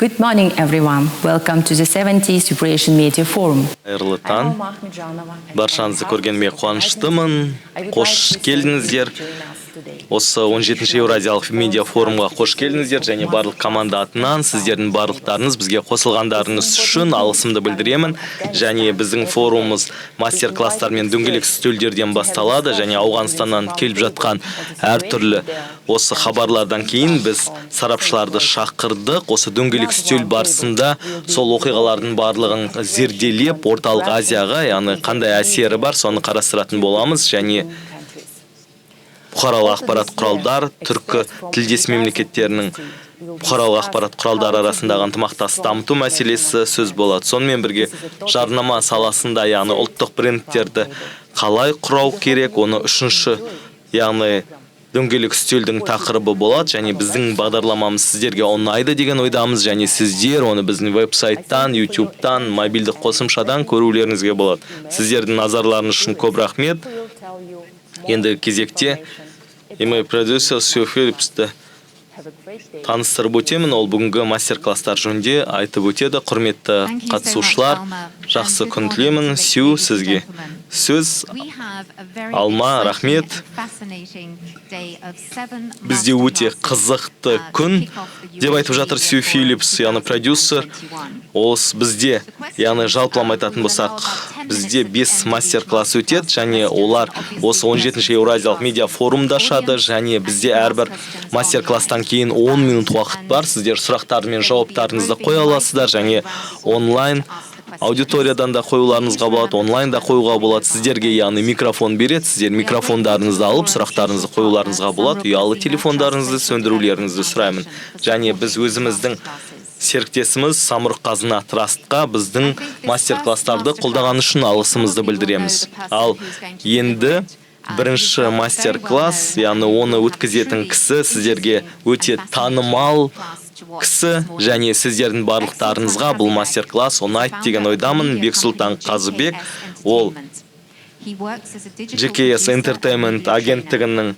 Good morning, everyone. Welcome to the 70th Eurasian Media Forum. Қайырлы таң. Баршаңызды көргеніме қуаныштымын. Қош келдіңіздер. Осы 17-ші Еуразиялық медиа форумға қош келдіңіздер және барлық команда атынан сіздердің барлықтарыңыз бізге қосылғандарыңыз үшін алғысымды білдіремін. Және біздің форумымыз мастер-класстар мен дөңгелек үстелдерден басталады және Ауғанстаннан келіп жатқан әртүрлі осы хабарлардан кейін біз сарапшыларды шақырдық. Осы дөңгелек үстел барысында сол оқиғалардың барлығын зерделеп, Орталық Азияға, яғни қандай әсері бар, соны қарастыратын боламыз. Және бұқаралық ақпарат құралдар түркі тілдес мемлекеттерінің бұқаралық ақпарат құралдары арасындағы ынтымақтастықты дамыту мәселесі сөз болады. Сонымен бірге жарнама саласында, яғни ұлттық брендтерді қалай құрау керек, оны үшінші, яғни дөңгелек үстелдің тақырыбы болады. Және біздің бағдарламамыз сіздерге ұнайды деген ойдамыз және сіздер оны біздің веб-сайттан, YouTube'тан, мобильдік қосымшадан көрулеріңізге болады. Сіздердің назарларыңыз үшін көп рахмет. Енді кезекте EMEA продюсер Сью Филлипсті таныстырып өтемін. Ол бүгінгі мастер-класстар жөнінде айтып өтеді. Құрметті қатысушылар, жақсы күн тілеймін. Сью, сізге сөз. Алма, рахмет. Бізде өте қызықты күн деп айтып жатыр Сью Филлипс, яғни продюсер. Ол бізде, яғни жалпылама айтатын болсақ, бізде 5 мастер-класс өтеді және олар осы 17-ші Еуразиялық медиа форумда ашады. Және бізде әрбір мастер-класстан кейін 10 минут уақыт бар. Сіздер сұрақтар мен жауаптарыңызды қоя аласыздар және онлайн аудиториядан да қоюларыңызға болады, онлайн да қоюға болады. Сіздерге, яғни, микрофон береді, сіздер микрофондарыңызды алып, сұрақтарыңызды қоюларыңызға болады. Ұялы телефондарыңызды сөндірулеріңізді сұраймын. Және біз өзіміздің серіктесіміз Самұрық Қазына Трастқа біздің мастер-класстарды қолдаған үшін алғысымызды білдіреміз. Ал енді бірінші мастер-класс, яғни оны өткізетін кісі сіздерге өте танымал кісі және сіздердің барлықтарыңызға бұл мастер-класс ұнайды деген ойдамын. Бексұлтан Қазыбек, ол JKS Entertainment агенттігінің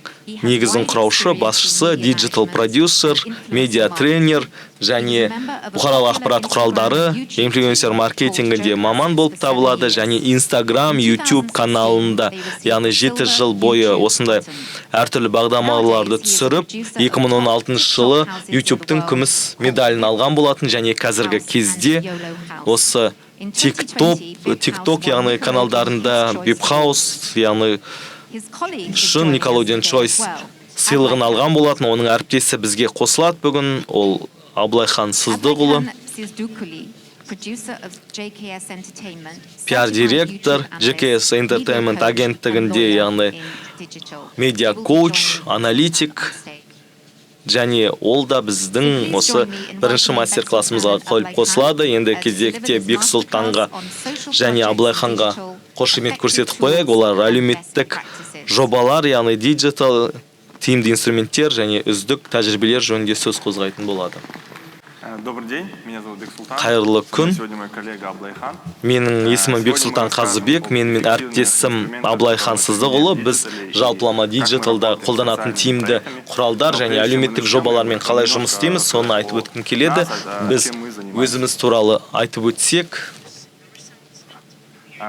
негізін құраушы, басшысы, digital продюсер, медиа тренер және бұқаралық ақпарат құралдары, инфлюенсер маркетингінде маман болып табылады және Instagram, YouTube каналында, яғни 7 жыл бойы осындай әртүрлі бағдарламаларды түсіріп, 2016 жылы YouTube'тың күміс медалін алған болатын. Және қазіргі кезде осы TikTok, яғни каналдарында Bip House, яғни үшін Nickelodeon Choice сыйлығын алған болатын. Оның әріптесі бізге қосылады бүгін, ол Абылайхан Сыздықұлы, пиар директор JKS Entertainment агенттігінде, яғни медиа коуч, аналитик, және ол да біздің осы бірінші мастер классымызға қойып қосылады. Енді кезекте Бексұлтанға және Абылайханға қошемет көрсетіп қояйық. Олар әлеуметтік жобалар, яғни диджитал тиімді инструменттер және үздік тәжірибелер жөнінде сөз қозғайтын болады. Добрый день, меня зовут Бексултан. Қайырлы күн. Сегодня мой коллега Аблайхан. Менің есімім Бексұлтан Қазыбек, менімен әріптесім Абылайхан Сыздықұлы. Біз жалпылама диджиталда қолданатын тиімді құралдар және әлеуметтік жобалармен қалай жұмыс істейміз, соны айтып өткім келеді. Біз өзіміз туралы айтып өтсек,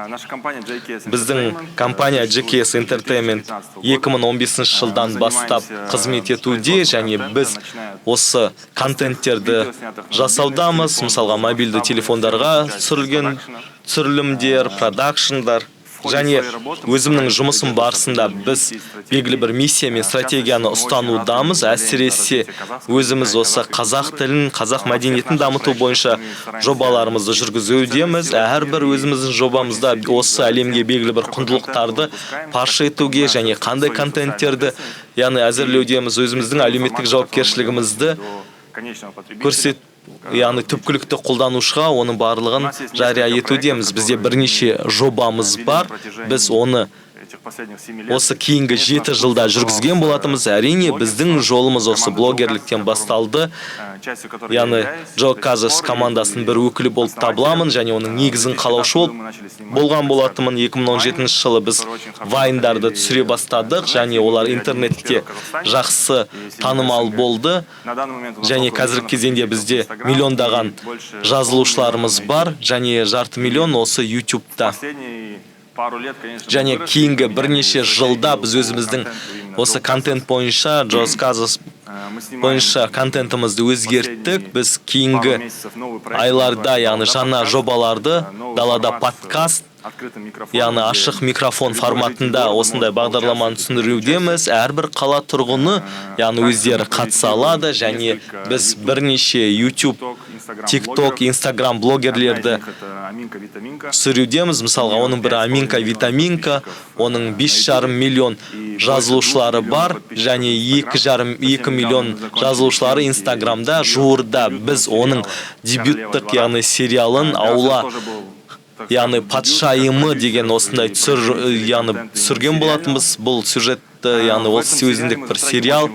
Наша компания JKS біздің Entertainment, компания существует JKS с Entertainment 2015 года. 2015 жылдан бастап қызмет етуде және біз осы контенттерді жасаудамыз. Мысалға, мобильді телефондарға түсірілген түсірілімдер, продакшндар. Және өзімнің жұмысым барысында біз белгілі бір миссия мен стратегияны ұстанудамыз. Әсіресе өзіміз осы қазақ тілін, қазақ мәдениетін дамыту бойынша жобаларымызды жүргізудеміз. Әрбір өзіміздің жобамызда осы әлемге белгілі бір құндылықтарды паш етуге және қандай контенттерді, яғни, әзірлеудеміз. Өзіміздің әлеуметтік жауапкершілігімізді көрсет, яғни түпкілікті қолданушыға оның барлығын жария етудеміз. Бізде бірнеше жобамыз бар, біз оны Осы кейінгі 7 жылда жүргізген болатынбыз. Әрине, біздің жолымыз осы блогерліктен басталды, яғни Джо Казас командасының бір өкілі болып табыламын және оның негізін қалаушы болып болған болатынмын. 2017 жылы біз вайндарды түсіре бастадық және олар интернетте жақсы танымал болды. Және қазіргі кезеңде бізде миллиондаған жазылушыларымыз бар және жарты миллион осы Ютубта. Және кейінгі бірнеше жылда біз өзіміздің осы контент бойынша, Джос Казас бойынша контентімізді өзгерттік. Біз кейінгі айларда, яғни жаңа жобаларды, «Далада подкаст», яғни ашық микрофон форматында осындай бағдарламаны түсіндірудеміз. Әрбір қала тұрғыны, яғни өздері қатыса алады. Және біз бірнеше YouTube, TikTok, Instagram блогерлерді түсірудеміз. Мысалға, оның бірі Аминка Витаминка, оның 5,5 миллион жазылушылары бар және 2,5 2 миллион жазылушылары Инстаграмда. Жуырда біз оның дебюттік, яғни сериалын, «Аула», яғни патшайымы» деген осындай түсір, яғни түсірген болатынбыз бұл сюжетті, яғни ол өзіндік бір сериал.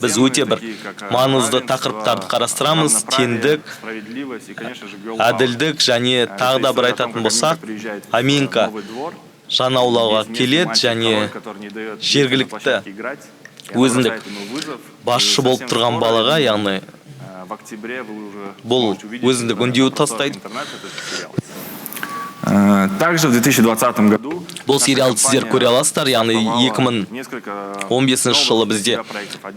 Біз өте бір маңызды тақырыптарды қарастырамыз: теңдік, әділдік. Және тағы да бір айтатын болсақ, Аминка жаңа аулаға келеді және жергілікті өзіндік басшы болып тұрған балаға, яғни бұл өзіндік үндеу тастайды. Также в 2020 году Бұл сериалды сіздер көре аласыздар. Яғни 2015 жылы бізде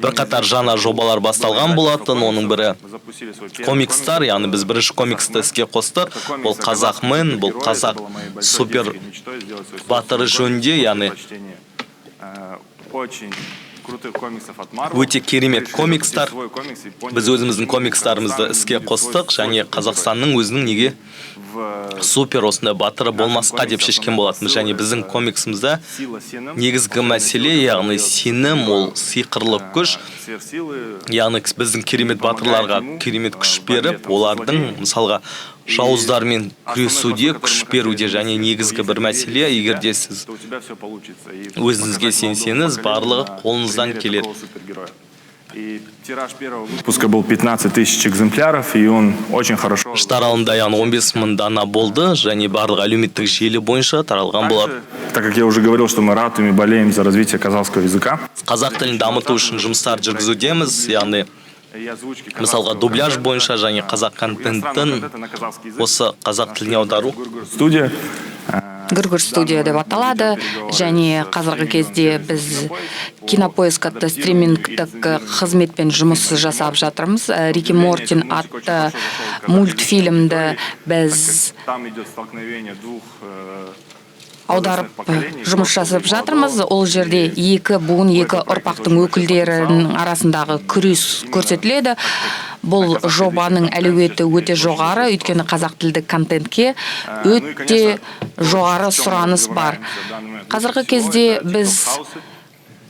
бірқатар жаңа жобалар басталған болатын. Оның бірі комикстар, яғни біз бірінші комиксті іске қостық. Бұл «Қазақ Мэн», бұл қазақ супер батыры жөнінде, яғни өте керемет комикстар. Біз өзіміздің комикстарымызды іске қостық және Қазақстанның өзінің неге супер осындай батыры болмасқа деп шешкен болатынбыз. Және біздің комиксімізде негізгі мәселе, яғни сенім, ол сиқырлы күш, яғни біздің керемет батырларға керемет күш беріп, олардың, мысалға, жауыздармен күресуде күш беруде. Және негізгі бір мәселе: егер де сіз өзіңізге сенсеңіз, барлығы қолыңыздан келеді. И тираж первого выпуска был 15 тысяч экземпляров, и он очень хорошо. Таралымда, яғни 15 мың дана болды және барлық әлеуметтік желі бойынша таралған болады. Также, так как я уже говорил, что мы ратуем и болеем за развитие казахского языка, Қазақ тілін дамыту үшін жұмыстар жүргізудеміз, яғни мысалға, дубляж бойынша және қазақ контентін осы қазақ тіліне аудару. Студия. «Гүргүр студия» деп аталады. Және қазіргі кезде біз «Кинопоиск» атты стримингтік қызметпен жұмыс жасап жатырмыз. «Рики Мортин» атты мультфильмді біз Там идет столкновение двух аударып жұмыс жасап жатырмыз. Ол жерде екі буын, екі ұрпақтың өкілдерінің арасындағы күрес көрсетіледі. Бұл жобаның әлеуеті өте жоғары, өйткені қазақ тілді контентке өте жоғары сұраныс бар. Қазіргі кезде біз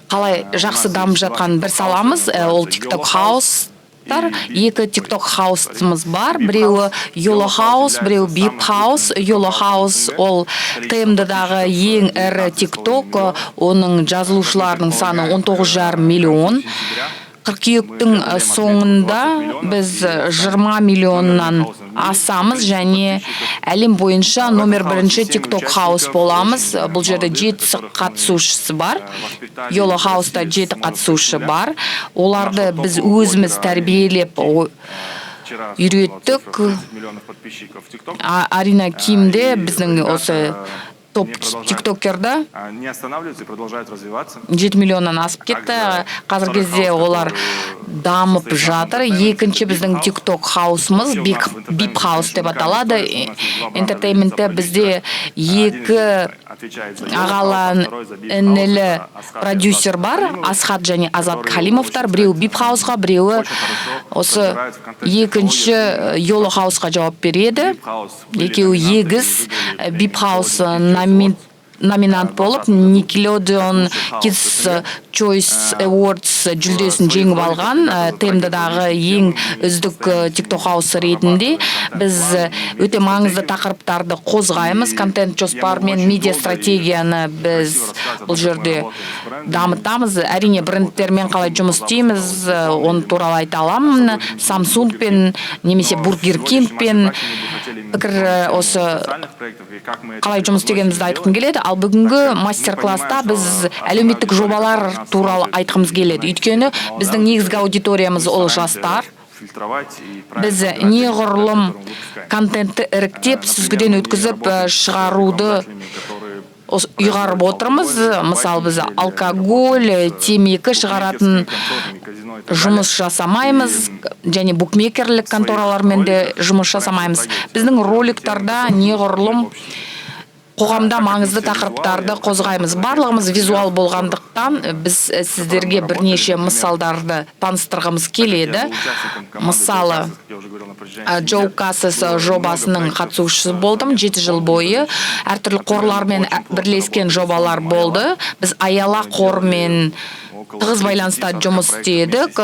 қалай жақсы дамып жатқан бір саламыз, ол TikTok хаустар. Екі TikTok хаусымыз бар: біреуі Йоло хаус, біреуі Бип хаус. Йоло хаус ол ТМД-дағы ең ірі TikTok, оның жазылушыларының саны 19,5 миллион. Қыркүйектің соңында біз 20 миллионнан асамыз және әлем бойынша номер бірінші TikTok хаус боламыз. Бұл жерде жеті қатысушысы бар. Йоло хауста жеті қатысушы бар. Оларды біз өзіміз тәрбиелеп, үйреттік. Арина Кимде біздің осы топ тиктокерда Не останавливаются и продолжают развиваться. 7 миллионнан асып кетті. Қазіргі кезде олар дамып жатыр. Екінші біздің TikTok хаусымыз Бип хаус деп аталады. Entertainment те бізде екі ағалы інілі продюсер бар, Асхат және Азат Халимовтар. Біреуі Бип хаусқа, біреуі осы екінші Йоло хаусқа жауап береді. Екеуі егіз. Бип хаус номинант болып Nickelodeon Kids Choice Awards жүлдесін жеңіп алған ТМД-дағы ең үздік TikTok House ретінде. Біз өте маңызды тақырыптарды қозғаймыз. Контент жоспар мен медиа стратегияны біз бұл жерде дамытамыз. Әрине, брендтермен қалай жұмыс істейміз, оны туралы айта аламын. Samsung-пен немесе Burger King-пен пікір осы қалай жұмыс істегенімізді айтқым келеді. Ал бүгінгі мастер класста біз әлеуметтік жобалар туралы айтқымыз келеді, өйткені біздің негізгі аудиториямыз ол жастар. Біз неғұрлым контентті іріктеп, сүзгіден өткізіп шығаруды ұйғарып отырмыз. Мысалы, біз алкоголь, темекі шығаратын жұмыс жасамаймыз және букмекерлік конторалармен де жұмыс жасамаймыз. Біздің роликтарда неғұрлым қоғамда маңызды тақырыптарды қозғаймыз. Барлығымыз визуал болғандықтан, біз сіздерге бірнеше мысалдарды таныстырғымыз келеді. Мысалы, Джоу Кассас жобасының қатысушысы болдым 7 жыл бойы. Әртүрлі қорлармен бірлескен жобалар болды. Біз Аяла қорымен тығыз байланыста жұмыс істедік,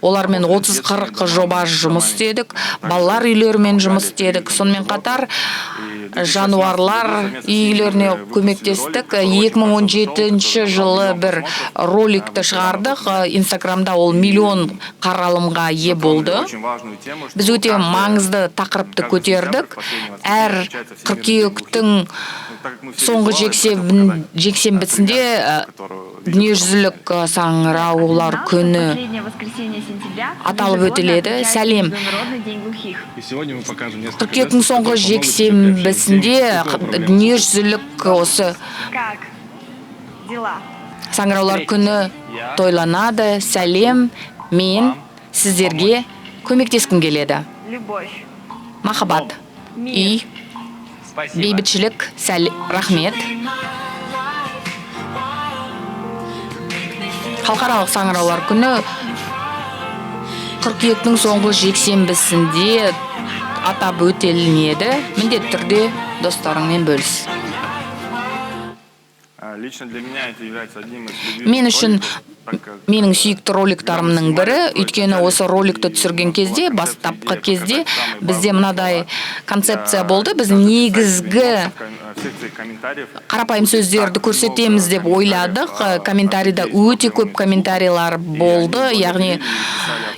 олармен 30-40 жоба жұмыс істедік, балалар үйлерімен жұмыс істедік, сонымен қатар жануарлар үйлеріне көмектестік. 2017 жылы бір роликті шығардық Инстаграмда, ол миллион қаралымға ие болды. Біз өте маңызды тақырыпты көтердік. Әр қыркүйектің соңғы жексенбісінде Дүниежүзілік саңыраулар күні аталып өтіледі. Сәлем! Қыркүйектің соңғы жексенбісінде дүниежүзілік осы саңыраулар күні тойланады. Сәлем! Мен сіздерге көмектескім келеді. Махаббат, үй, бейбітшілік. Сәл рахмет. Халықаралық саңыраулар күні қыркүйектің соңғы жексенбісінде атап өтелінеді. Міндетті түрде достарыңмен бөліс. Лично для меня это является одним из любимых Мен үшін роликов, так как, менің сүйікті роликтарымның бірі, өйткені осы роликті түсірген кезде, бастапқы кезде бізде мынадай концепция болды: біз негізгі в секции комментариев қарапайым сөздерді көрсетеміз деп ойладық. Комментарийда өте көп комментарийлар болды, яғни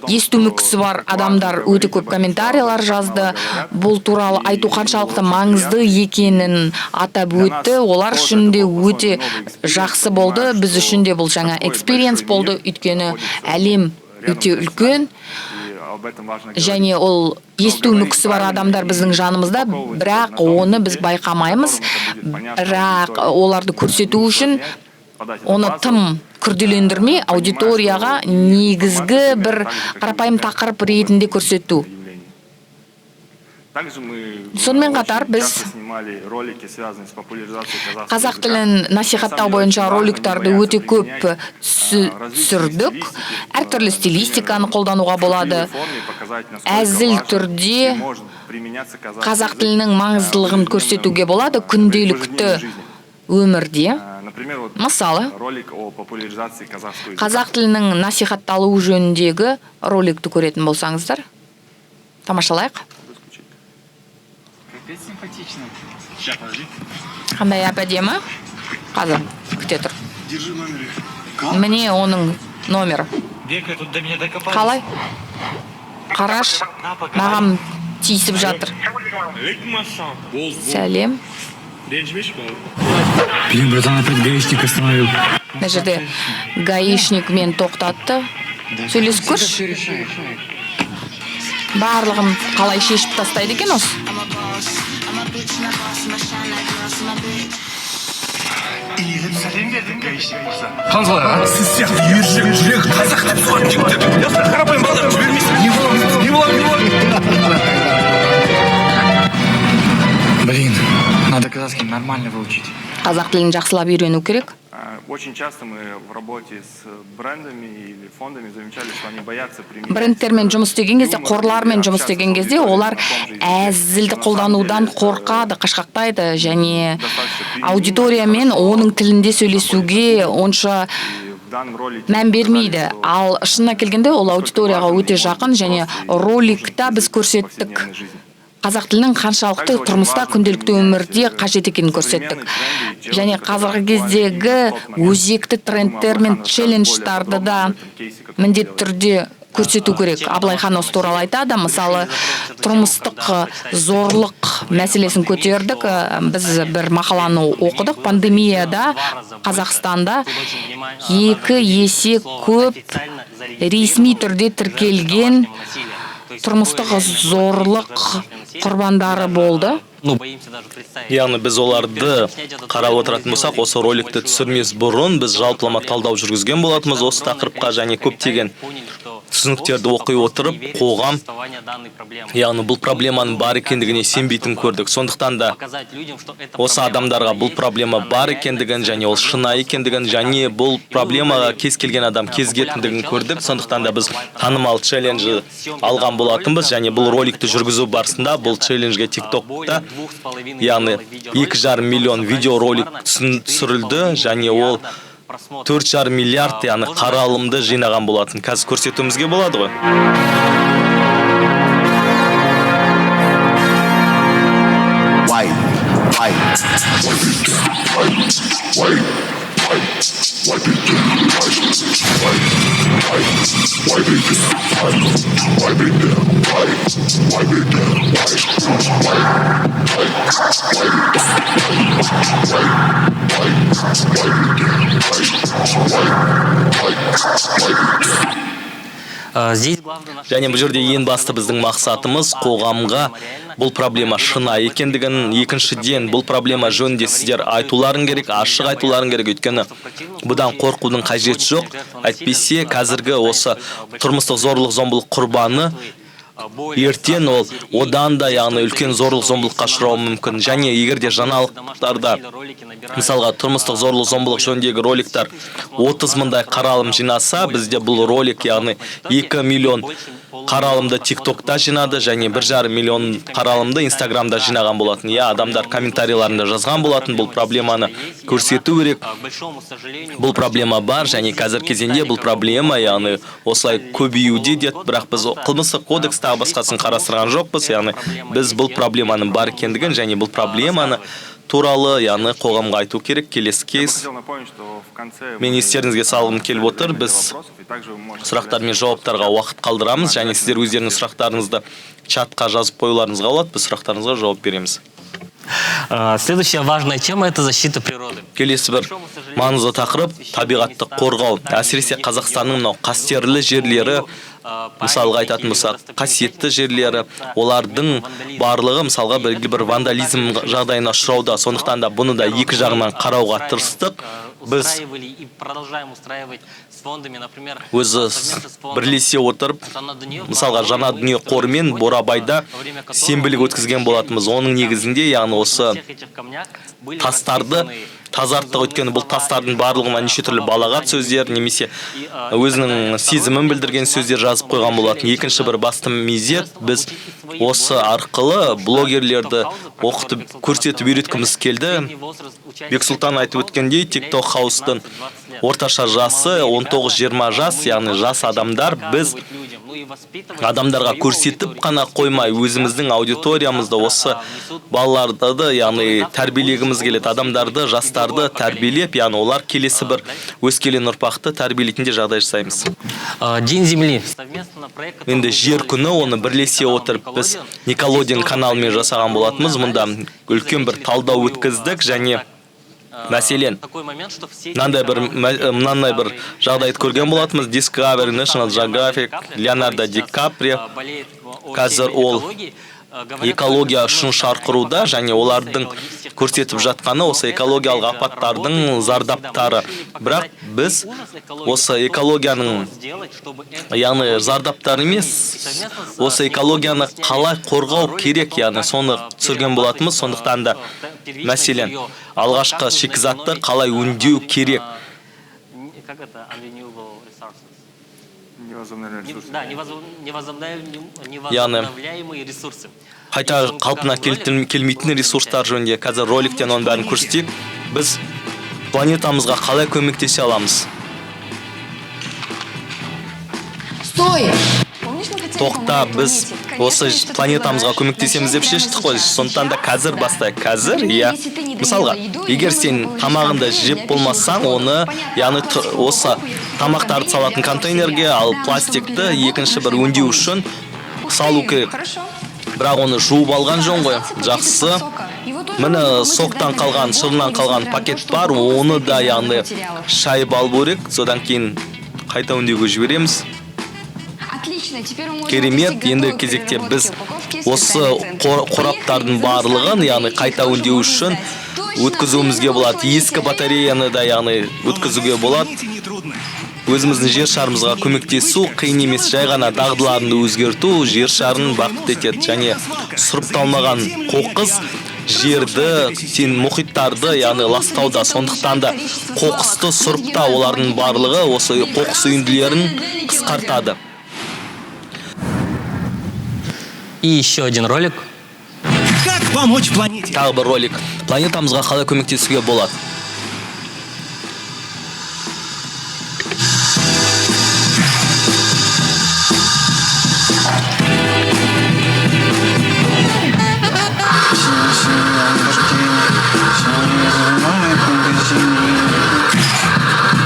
есту мүкісі бар адамдар өте көп комментарийлар жазды, бұл туралы айту қаншалықты маңызды екенін атап өтті. Олар үшін де өте жақсы болды, біз үшін де бұл жаңа experience болды, өйткені әлем өте үлкен и об этом важно говорить. Және ол есту мүкісі бар адамдар біздің жанымызда, бірақ оны біз байқамаймыз. Бірақ оларды көрсету үшін оны тым күрделендірмей, аудиторияға негізгі бір қарапайым тақырып ретінде көрсету. Также мы Сонымен қатар очень біз часто снимали ролики, связанные с популяризацией казахского қазақ языка. Тілін насихаттау бойынша роликтарды өте көп түсірдік. Әртүрлі стилистиканы қолдануға болады. Әзіл түрде қазақ тілінің маңыздылығын көрсетуге болады күнделікті өмірде. Например, вот Мысалы, ролик о популяризации казахского языка. Қазақ тілінің насихатталуы жөніндегі роликті көретін болсаңыздар, тамашалайық. Капец симпатично. Сейчас, подожди. Қандай әп әдемі! Қазір, күте тұр. Держи номер. Міне, оның номері. Бека, тут до меня докопались. Қалай? Қараш, На, поговорим. маған тиісіп жатыр. Сәлем! Блин, братан, опять гаишник остановил. Мына жерде гаишник мен тоқтатты. Сөйлесіп көрші, барлығын қалай шешіп тастайды екен осы. Иіліп сәлем бердің, гаишник мырза. Қанзалар, сіз сияқты ержүрек, жүрегі қазақ деп соғатын жігіттер. Ясно, қарапайым балалар жібермейсің. Не боламын, не боламын, не боламын. Блин, надо казахский нормально выучить. Қазақ тілін жақсылап үйрену керек. Очень часто мы в работе с брендами или фондами замечали, что они боятся применять Брендтермен жұмыс істеген кезде, қорлармен жұмыс істеген кезде олар әзілді қолданудан қорқады, қашқақтайды және аудиториямен оның тілінде сөйлесуге онша И в Мән бермейді. Ал шынына келгенде, ол аудиторияға өте жақын және роликта біз көрсеттік, қазақ тілінің қаншалықты тұрмыста, күнделікті өмірде қажет екенін көрсеттік. Және қазіргі кездегі өзекті трендтер мен челлендждарды да міндетті түрде көрсету керек. Абылай хан осы туралы айтады. Мысалы, тұрмыстық зорлық мәселесін көтердік. Біз бір мақаланы оқыдық: пандемияда Қазақстанда 2 есе көп ресми түрде тіркелген тұрмыстық зорлық құрбандары болды. Яғни біз оларды қарап отыратын болсақ, осы роликті түсірмес бұрын біз жалпылама талдау жүргізген болатынбыз осы тақырыпқа және көптеген түсініктерді оқи отырып, қоғам, яғни бұл проблеманың бар екендігіне сенбейтінін көрдік. Сондықтан да осы адамдарға бұл проблема бар екендігін және ол шынайы екендігін және бұл проблемаға кез келген адам кезігетіндігін көрдік. Сондықтан да біз танымал челленджі алған болатынбыз және бұл роликті жүргізу барысында бұл челленджге ТикТокта, яғни 2,5 миллион видеоролик түсірілді және ол 4,5 миллиард, яғни қаралымды жинаған болатын. Қазір көрсетуімізге болады ғой. White, white. White, white, wipe it down, white, white, white, wipe it down, white, wipe it down, white, wipe it down, white, white, white, wipe it down, white, white, wipe it down, white, white, white, wipe it down. Және бұл жерде ең басты біздің мақсатымыз қоғамға бұл проблема шынайы екендігін, екіншіден, бұл проблема жөнінде сіздер айтуларың керек, ашық айтуларың керек, өйткені бұдан қорқудың қажеті жоқ. Әйтпесе қазіргі осы тұрмыстық зорлық зомбылық құрбаны ертең ол одан да, яғни үлкен зорлық зомбылыққа ұшырауы мүмкін. Және егер де жаңалықтарда, мысалға, тұрмыстық зорлық зомбылық жөніндегі роликтар 30 мыңдай қаралым жинаса, бізде бұл ролик, яғни 2 миллион қаралымды ТикТокта жинады және 1,5 миллион қаралымды Инстаграмда жинаған болатын. Иә, адамдар комментарийларында жазған болатын: бұл проблеманы көрсету керек, бұл проблема бар және қазір кезеңде бұл проблема, яғни осылай көбеюде деді. Бірақ біз қылмыстық кодекс, тағы басқасын қарастырған жоқпыз. Яғни біз бұл проблеманың бар екендігін және бұл проблеманы туралы, яғни қоғамға айту керек. Келесі кейс. Мен естеріңізге салғым келіп отыр, біз сұрақтар мен жауаптарға уақыт қалдырамыз және сіздер өздеріңіздің сұрақтарыңызды чатқа жазып қоюларыңызға болады, біз сұрақтарыңызға жауап береміз. Следующая важная тема – это защита природы. Келесі бір маңызды тақырып – табиғатты қорғау. Әсіресе Қазақстанның мынау қастерлі жерлері, мысалға айтатын болсақ, қасиетті жерлері, олардың барлығы, мысалға, белгілі бір вандализм жағдайына ұшырауда. Сондықтан да бұны да екі жағынан қарауға тырыстық. Біз өзі бірлесе отырып, мысалға, Жаңа дүние қорымен Бурабайда сенбілік өткізген болатынбыз. Оның негізінде, яғни осы тастарды тазарттық, өйткені бұл тастардың барлығына неше түрлі балағат сөздер немесе өзінің сезімін білдірген сөздер жазып қойған болатын. Екінші бір басты мезет: біз осы арқылы блогерлерді оқытып, көрсетіп, үйреткіміз келді. Бексұлтан айтып өткендей, TikTok хаустың орташа жасы 19-20 жас, яғни жас адамдар. Біз адамдарға көрсетіп қана қоймай, өзіміздің аудиториямызды, осы балаларды да, яғни тәрбиелегіміз келеді. Адамдарды, жастарды тәрбиелеп, яғни олар келесі бір өскелең ұрпақты тәрбиелейтін де жағдай жасаймыз. День Земли. Енді жер күні, оны бірлесе отырып біз Николодин каналымен жасаған болатынбыз. Мұнда үлкен бір талдау өткіздік және, мәселен, мынандай бір жағдайды көрген болатынбыз. Discovery, National Geographic, Леонардо Ди Каприо қазір ол экология үшін шарқыруда және олардың көрсетіп жатқаны осы экологиялық апаттардың зардаптары. Бірақ біз осы экологияның, яғни зардаптары емес, осы экологияны қалай қорғау керек, яғни соны түсірген болатынбыз. Сондықтан да, мәселен, алғашқы шикізатты қалай өңдеу керек. Как это? Unrenewable resources. Невозобновляемые ресурсы. Да, Яғни невозобновляемые ресурсы. қайта қалпына келмейтін ресурстар жөнінде. Қазір роликтен оның бәрін көрсетейік. Біз планетамызға қалай көмектесе аламыз? Стой! Тоқта, біз осы планетамызға көмектесеміз деп шештік қой, сондықтан да қазір бастайық. Қазір, иә. Мысалға, егер сен тамағыңды жеп болмасаң, оны, яғни, осы тамақтарды салатын контейнерге, ал пластикті екінші бір өңдеу үшін салу керек. Бірақ оны жуып алған жөн ғой. Жақсы. Міне, соктан қалған, шырыннан қалған пакет бар, оны да, яғни, шайып алып керек, содан кейін қайта өңдеуге жібереміз. Керемет, енді кезекте біз осы қораптардың барлығын, яғни, қайта өңдеу үшін өткізуімізге болады. Ескі батареяны да, яғни, өткізуге болады. Өзіміздің жер шарымызға көмектесу қиын емес, жай ғана дағдыларыңды өзгерту жер шарын бақытты етеді. Және сұрыпталмаған қоқыс жерді, сен мұхиттарды, яғни, ластауда. Сондықтан да қоқысты сұрыпта, олардың барлығы осы қоқыс үйінділерін қысқартады. И еще один ролик. Как помочь планете? Тағы бір ролик: планетамызға қалай көмектесуге болады.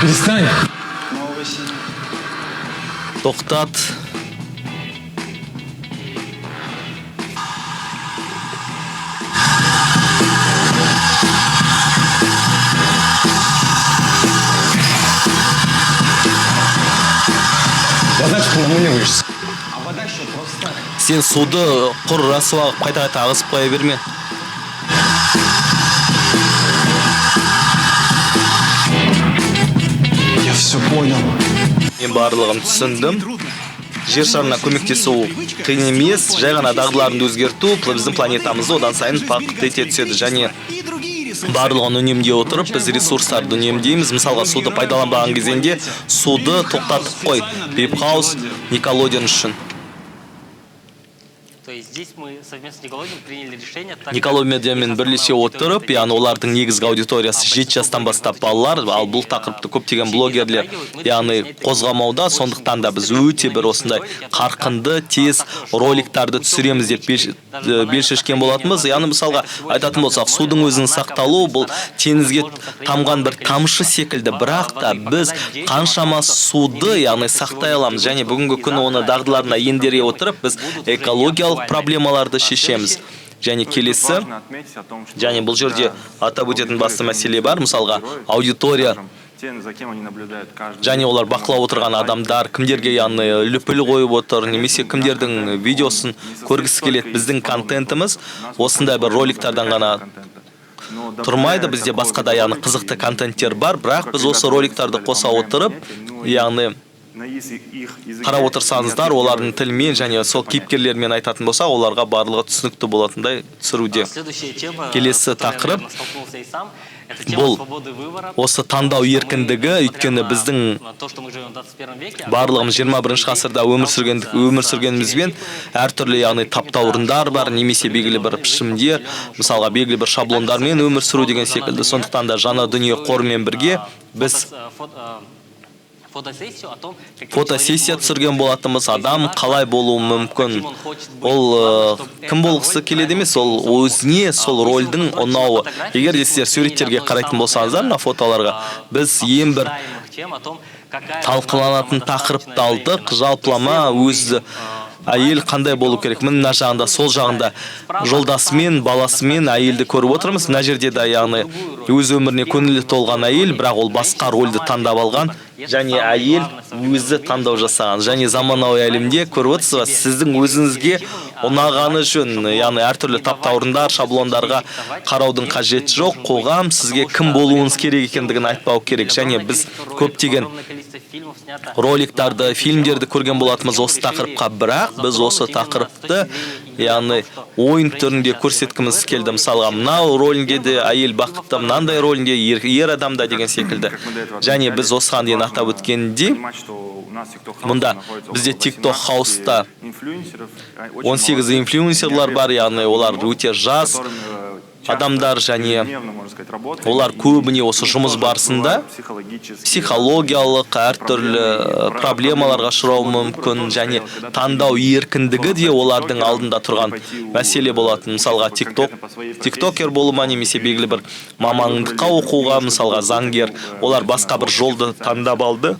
Перестань. Тоқтат. Я знаю, что ты намыливаешься. Сен суды құр рasuа қылып қайта қайта ағызып қоя берме. Я все понял. Мен барлығын түсіндім. Жер шарына көмектесу қиын емес, жай ғана дағдыларыңды өзгерту біздің планетамызды одан сайын бақытты ете түседі. Және барлығын үнемдей отырып, біз ресурстарды үнемдейміз. Мысалға, суды пайдаланбаған кезеңде суды тоқтатып қой. Бейп Хаус, Николодион үшін. То есть здесь мы совместно с Николодион приняли решение, так как Николодионмен их бірлесе основная отырып, аудитория яғни, олардың негізгі аудиториясы 7 жастан бастап балалар, ал бұл тақырыпты көптеген блогерлер, яғни, қозғамауда. Сондықтан да біз өте бір осындай қарқынды, тез роликтарды түсіреміз деп бел шешкен болатынбыз. Яғни, мысалға айтатын болсақ, судың өзінің сақталуы бұл теңізге тамған бір тамшы секілді, бірақ та біз қаншама суды, яғни, сақтай аламыз және бүгінгі күні оны дағдыларына ендіре отырып, біз экологиялық проблемаларды шешеміз. Және келесі, және бұл жерде атап өтетін басты мәселе бар. Мысалға, аудитория және олар бақылап отырған адамдар кімдерге, яғни, лүпіл қойып отыр немесе кімдердің видеосын көргісі келеді. Біздің контентіміз осындай бір роликтардан ғана тұрмайды, бізде басқа да, яғни, қызықты контенттер бар, бірақ біз осы роликтарды қоса отырып, яғни, қарап отырсаңыздар, олардың тілімен және сол кейіпкерлермен айтатын болсақ, оларға барлығы түсінікті болатындай түсіруде. Следующая тема, Келесі с которой я, тақырып наверное, столкнулся и сам, это тема бұл свободы выбора. Осы таңдау еркіндігі, өйткені біздің То, что мы живем в 21 веке, барлығымыз 21 ғасырда өмір сүргенімізбен, әртүрлі, яғни, таптаурындар бар немесе белгілі бір пішімдер, мысалға, белгілі бір шаблондармен өмір сүру деген секілді. Сондықтан да Жаңа дүние қорымен бірге біз фотосессию о том, каким фотосессия человек может түсірген быть. Болатынбыз. Адам қалай болуы мүмкін, ол кім болғысы келеді емес, ол өзіне сол рольдің ұнауы. Егер де сіздер суреттерге қарайтын болсаңыздар, мына фотоларға, біз ең бір талқыланатын тақырыпты алдық: жалпылама өзі әйел қандай болу керек. Міне, мына жағында, сол жағында жолдасымен, баласымен әйелді көріп отырмыз. Мына жерде де, яғни, өз өміріне көңілі толған әйел, бірақ ол басқа рольді таңдап алған және әйел өзі таңдау жасаған. Және заманауи әлемде, көріп отырсыз ба, сіздің өзіңізге ұнағаны жөн, яғни, әртүрлі таптаурындар, шаблондарға қараудың қажеті жоқ. Қоғам сізге кім болуыңыз керек екендігін айтпау керек. Және біз көптеген роликтарды, фильмдерді көрген болатынбыз осы тақырыпқа, бірақ біз осы тақырыпты, яғни, ойын түрінде көрсеткіміз келді. Мысалға, мынау рөлінде де әйел бақытты, мынандай рөлінде ер адам да деген секілді. Және біз осыған дейін атап өткендей, мұнда бізде TikTok хауста 18 инфлюенсерлар бар, яғни, олар өте жас. Адамдар және олар көбіне осы жұмыс барысында психологиялық әртүрлі проблемаларға ұшырауы мүмкін және таңдау еркіндігі де олардың алдында тұрған мәселе болатын. Мысалға, тиктокер болу ма немесе белгілі бір мамандыққа оқуға, мысалға, заңгер, олар басқа бір жолды таңдап алды.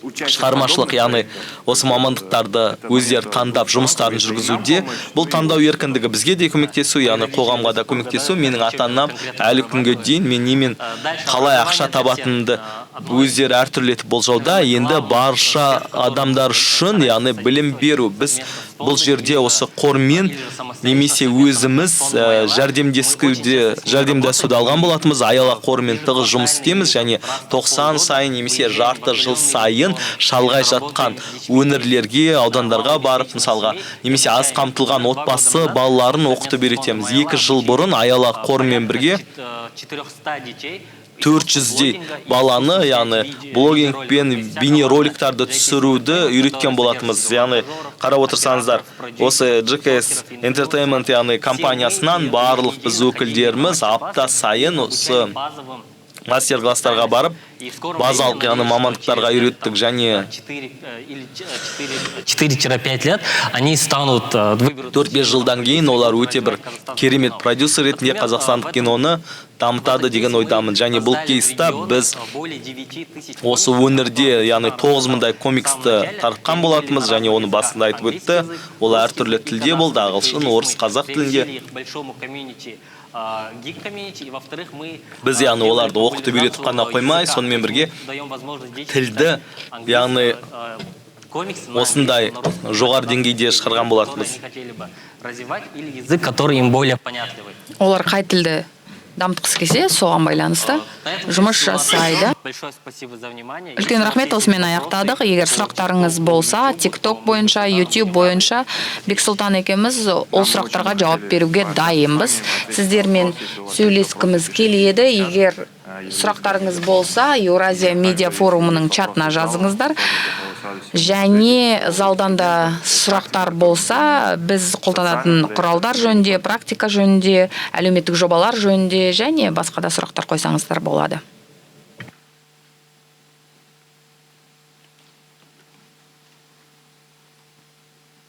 Шығармашылық, яғни осы мамандықтарды өздері таңдап жұмыстарын жүргізуде. Бұл таңдау еркіндігі бізге де көмектесу, яғни қоғамға да көмектесу. Менің ата-анам әлі күнге дейін мен немен қалай ақша табатынымды өздері әртүрлі етіп болжауда. Енді барша адамдар үшін, яғни білім беру. Біз бұл жерде осы қормен немесе өзіміз жәрдемдесуді алған болатынбыз. Аяла қорымен тығыз жұмыс істейміз және 90 сайын немесе жарты жыл сайын шалғай жатқан өңірлерге, аудандарға барып, мысалға, немесе аз қамтылған отбасы балаларын оқытып үйретеміз. 2 жыл бұрын Аяла қорымен бірге 400-дей баланы, яғни блогинг пен бейнероликтарды түсіруді үйреткен болатынбыз. Яғни қарап отырсаңыздар, осы GKS Entertainment, яғни компаниясынан барлық біз өкілдеріміз апта сайын осы мастер-класстарға барып, базалық, яғни мамандықтарға үйреттік және 4-5 лет они станут, выберут 4-5 жылдан кейін олар өте бір керемет продюсер ретінде қазақстандық киноны дамытады деген ойдамын. Және бұл кейста біз осы өңірде, яғни 9000-дай комиксті таратқан болатынбыз және оны басында айтып өтті. Ол әртүрлі тілде болды, ағылшын, орыс, қазақ тілінде. Біз, яғни, оларды оқытып үйретіп қана қоймай, сонымен бірге тілді, яғни осындай жоғары деңгейде шығарған болатынбыз. Язык, который им более понятливый. Олар қай тілді дамытқысы келсе, соған байланысты жұмыс жасайды. Большое спасибо за внимание. Үлкен рахмет, осымен аяқтадық. Егер сұрақтарыңыз болса, TikTok бойынша, YouTube бойынша Бексұлтан екеуміз ол сұрақтарға жауап беруге дайынбыз. Сіздермен сөйлескіміз келеді. Егер сұрақтарыңыз болса, Еуразия медиа форумының чатына жазыңыздар. Және залдан да сұрақтар болса, біз қолданатын құралдар жөнінде, практика жөнінде, әлеуметтік жобалар жөнінде және басқа да сұрақтар қойсаңыздар болады.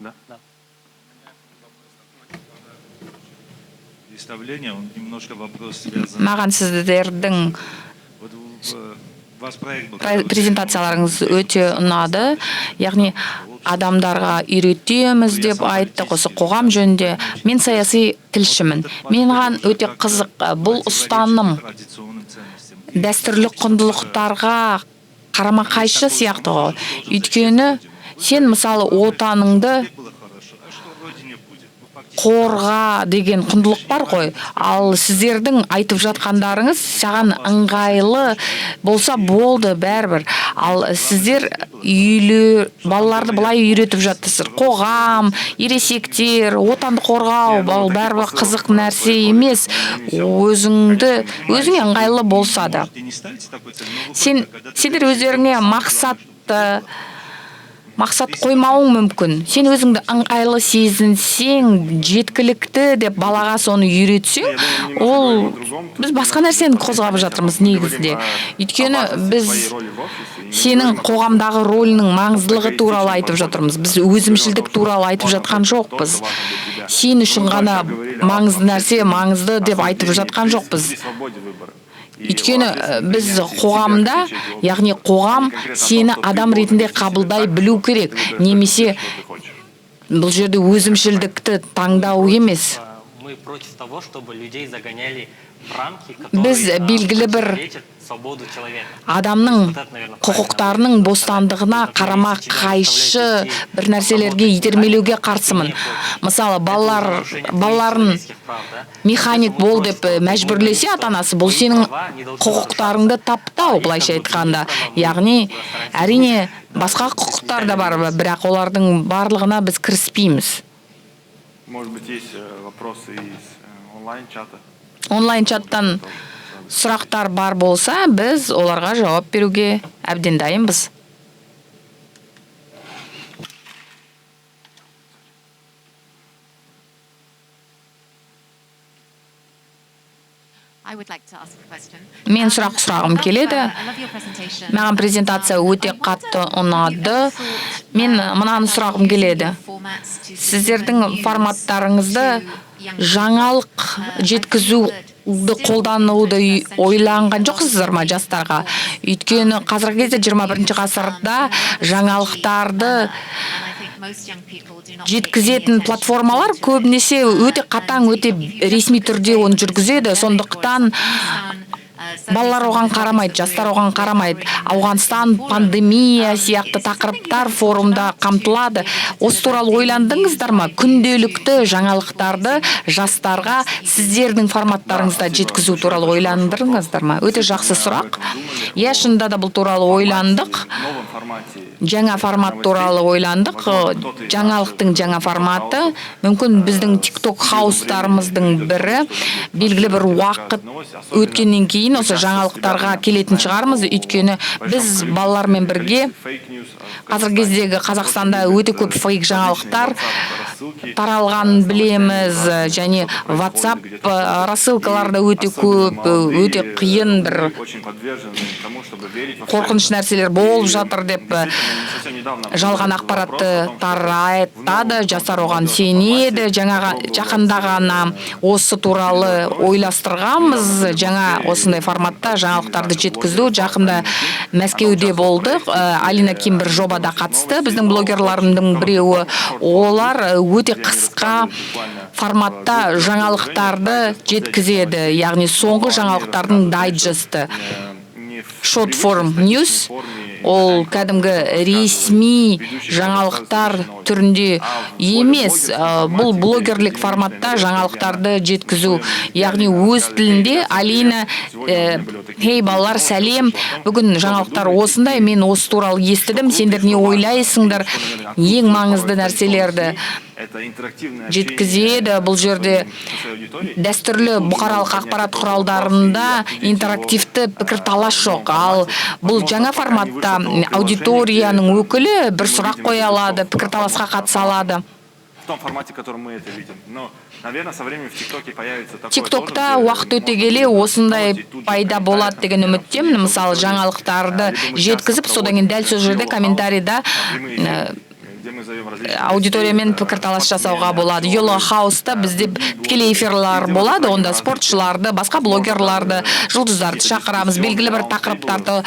Да? Да. Представление, он немножко вопрос связан. Маған сіздердің Вот у вас проект был, презентацияларыңыз өте ұнады. Яғни адамдарға үйретеміз деп айттық осы қоғам жөнінде. Мен саяси тілшімін. Маған өте қызық бұл ұстаным традиционным ценностям. Дәстүрлі құндылықтарға қарама-қайшы сияқты ғой. Өйткені сен, мысалы, отаныңды Было хорошо. А что в родине будет? Ну, фактически қорға деген құндылық бар ғой. Ал сіздердің айтып жатқандарыңыз саған ыңғайлы болса болды бәрібір. Ал сіздер үйлі балаларды былай үйретіп жатырсыздар: қоғам, ересектер, отанды қорғау, бұл бәрібір қызық нәрсе емес, өзіңді өзіңе ыңғайлы болса да. И не ставите такой цель, но вы Сен когда ты сендер өздеріңе мақсат қоймауың мүмкін. Сен өзіңді ыңғайлы сезінсең жеткілікті деп балаға соны үйретсең, ол біз басқа нәрсені қозғап жатырмыз негізінде. Өйткені біз сенің қоғамдағы рөлінің маңыздылығы туралы айтып жатырмыз. Біз өзімшілдік туралы айтып жатқан жоқпыз. Сен үшін ғана маңызды нәрсе маңызды деп айтып жатқан жоқпыз. Өйткені біз қоғамда, яғни қоғам сені адам ретінде қабылдай білу керек, немесе бұл жерде өзімшілдікті таңдау емес. Мы против того, чтобы людей загоняли в рамки, которые Біз белгілі бір противоречат свободу человека. Адамның құқықтарының бостандығына қарама қайшы бір нәрселерге итермелеуге қарсымын. Мысалы, балаларын механик бол деп мәжбүрлесе ата анасы, бұл сенің құқықтарыңды таптау, былайша айтқанда. Яғни, әрине, басқа құқықтар да бар, бірақ олардың барлығына біз кіріспейміз. Может быть, есть вопросы из онлайн-чата? Онлайн чаттан сұрақтар бар болса, біз оларға жауап беруге әбден дайынбыз. Мен сұрақ сұрағым келеді. Маған презентация өте қатты ұнады. Мен мынаны сұрағым келеді. Сіздердің форматтарыңызды жаңалық жеткізуді қолдануды ойланған жоқсыздар ма жастарға? Өйткені қазіргі кезде, 21 ғасырда, жаңалықтарды жеткізетін платформалар көбінесе өте қатаң, өте ресми түрде оны жүргізеді. Сондықтан балалар оған қарамайды, жастар оған қарамайды. Ауғанстан, пандемия сияқты тақырыптар форумда қамтылады. Осы туралы ойландыңыздар ма? Күнделікті жаңалықтарды жастарға сіздердің форматтарыңызда жеткізу туралы ойландыңыздар ма? Өте жақсы сұрақ. Иә, шынында да, бұл туралы ойландық. Жаңа формат туралы ойландық, жаңалықтың жаңа форматы. Мүмкін, біздің ТикТок хаустарымыздың бірі белгілі бір уақыт өткеннен кейін осы жаңалықтарға келетін шығармыз. Өйткені біз балалармен бірге, қазіргі кездегі Қазақстанда өте көп фейк жаңалықтар таралғанын білеміз және WhatsApp рассылкалар да өте көп, өте қиын, бір қорқыныш нәрселер болып жатыр деп жалған ақпаратты таратады, жастар оған сенеді. Жаңаға жақында ғана осы туралы ойластырғанбыз, жаңа осындай форматта жаңалықтарды жеткізу. Жақында Мәскеуде болдық. Алина Ким бір жобада қатысты, біздің блогерларымдың біреуі. Олар өте қысқа форматта жаңалықтарды жеткізеді, яғни соңғы жаңалықтардың дайджесті, short form news. Ол кәдімгі ресми жаңалықтар түрінде емес. Бұл блогерлік форматта жаңалықтарды жеткізу, яғни өз тілінде Алина: «Хей, балалар, сәлем, бүгін жаңалықтар осындай, мен осы туралы естідім, сендер не ойлайсыңдар?» Ең маңызды нәрселерді жеткізеді. Бұл жерде дәстүрлі бұқаралық ақпарат құралдарында интерактивті пікірталас жоқ, ал бұл жаңа форматта аудиторияның өкілі бір сұрақ қоя алады, пікірталасқа қатыса алады. В том формате, в котором мы это видим. Но, наверное, со временем в ТикТоке появится такое. ТикТокта уақыт өте келе осындай пайда болады деген үміттемін. Мысалы, жаңалықтарды жеткізіп, содан кейін дәл сол жерде комментарийда аудиториямен пікірталас жасауға болады. Йоло Хауста бізде тікелей эфирлар болады. Онда спортшыларды, басқа блогерларды, жұлдыздарды шақырамыз, белгілі бір тақырыптарды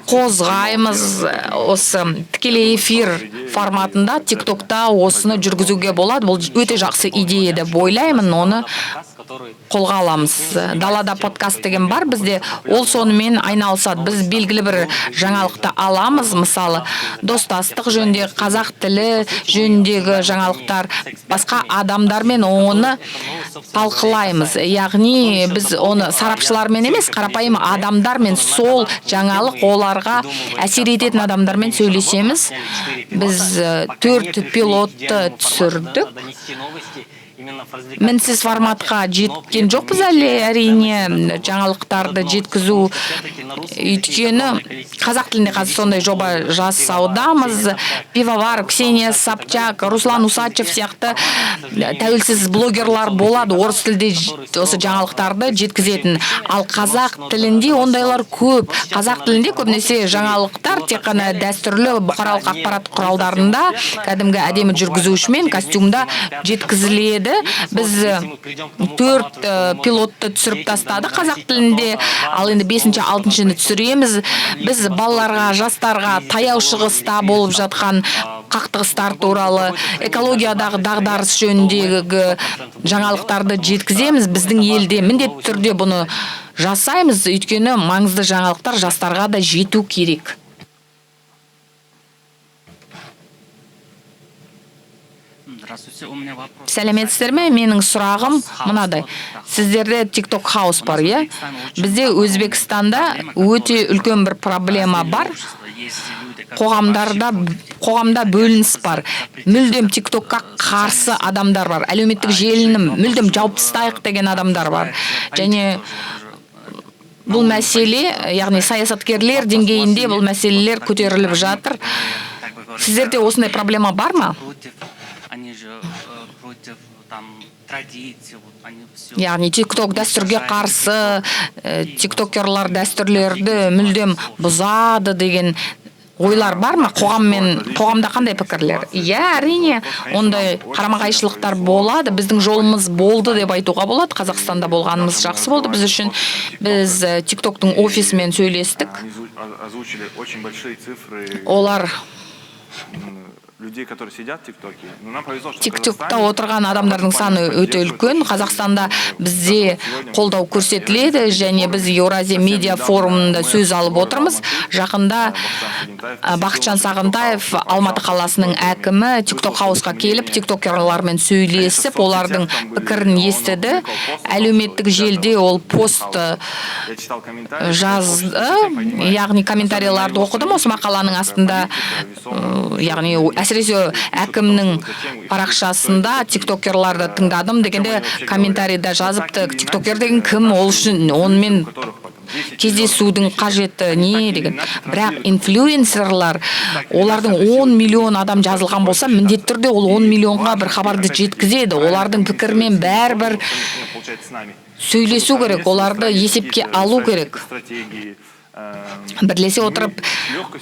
қозғаймыз. Осы тікелей эфир форматында ТикТокта осыны жүргізуге болады. Бұл өте жақсы идея деп ойлаймын, оны қолға аламыз. Далада подкаст деген бар бізде, ол сонымен айналысады. Біз белгілі бір жаңалықты аламыз, мысалы, достастық жөнінде, қазақ тілі жөніндегі жаңалықтар, басқа адамдармен оны талқылаймыз. Яғни біз оны сарапшылармен емес, қарапайым адамдармен, сол жаңалық оларға әсер ететін адамдармен сөйлесеміз. Біз төрт пилотты түсірдік. Мінсіз форматқа жеткен жоқпыз әлі, әрине, жаңалықтарды жеткізу, өйткені қазақ тілінде қазір сондай жоба жасаудамыз. Пивоваров, Ксения Собчак, Руслан Усачев сияқты тәуелсіз блогерлар болады орыс тілде осы жаңалықтарды жеткізетін, ал қазақ тілінде ондайлар көп. Қазақ тілінде көбінесе жаңалықтар тек қана дәстүрлі бұқаралық ақпарат құралдарында кәдімгі әдемі жүргізушімен костюмда жеткізіледі. Біз төрт пилотты түсіріп тастадық қазақ тілінде, ал енді бесінші, алтыншыны түсіреміз. Біз балаларға, жастарға Таяу Шығыста болып жатқан қақтығыстар туралы, экологиядағы дағдарыс жөніндегі жаңалықтарды жеткіземіз. Біздің елде міндетті түрде бұны жасаймыз, өйткені маңызды жаңалықтар жастарға да жету керек. Здравствуйте, у меня вопрос. Сәлеметсіздер ме? Менің сұрағым мынадай: сіздерде ТикТок хаус бар, иә? Бізде Өзбекстанда өте үлкен бір проблема бар, қоғамдарда, қоғамда бөлініс бар. Мүлдем ТикТокқа қарсы адамдар бар, әлеуметтік желіні мүлдем жауып тастайық деген адамдар бар. Және бұл мәселе, яғни саясаткерлер деңгейінде бұл мәселелер көтеріліп жатыр. Сіздерде осындай проблема бар ма? Против, они же же против там традиций, вот они все. Яғни ТикТок дәстүрге қарсы, тиктокерлар дәстүрлерді мүлдем бұзады деген ойлар бар ма? Қоғаммен, қоғамда қандай пікірлер? Иә, әрине, ондай қарама қайшылықтар болады. Біздің жолымыз болды деп айтуға болады. Қазақстанда болғанымыз жақсы болды біз үшін. Біз ТикТоктың офисімен сөйлестік. Они озвучили очень большие цифры Олар людей, которые сидят в ТикТоке. Но нам повезло, что в ТикТокта Казахстане отырған адамдардың саны өте үлкен. Қазақстанда бізде қолдау көрсетіледі және біз Еуразия медиа форумында сөз алып отырмыз. Жақында Бақытжан Сағынтаев, Алматы қаласының әкімі, ТикТок хаусқа келіп, тиктокерлармен сөйлесіп, олардың пікірін естіді. Әлеуметтік желіде ол пост Я читал комментарии, жазды, яғни комментарийларды оқыдым осы мақаланың астында, яғни әсіресе әкімнің парақшасында тиктокерларды тыңдадым дегенде комментарийда жазыпты: «Тиктокер деген кім, ол үшін онымен кездесудің қажеті не?» деген. Бірақ инфлюенсерлар, олардың 10 миллион адам жазылған болса, міндетті түрде ол 10 миллионға бір хабарды жеткізеді. Олардың пікірімен бәрібір сөйлесу керек, оларды есепке алу керек, бірлесе отырып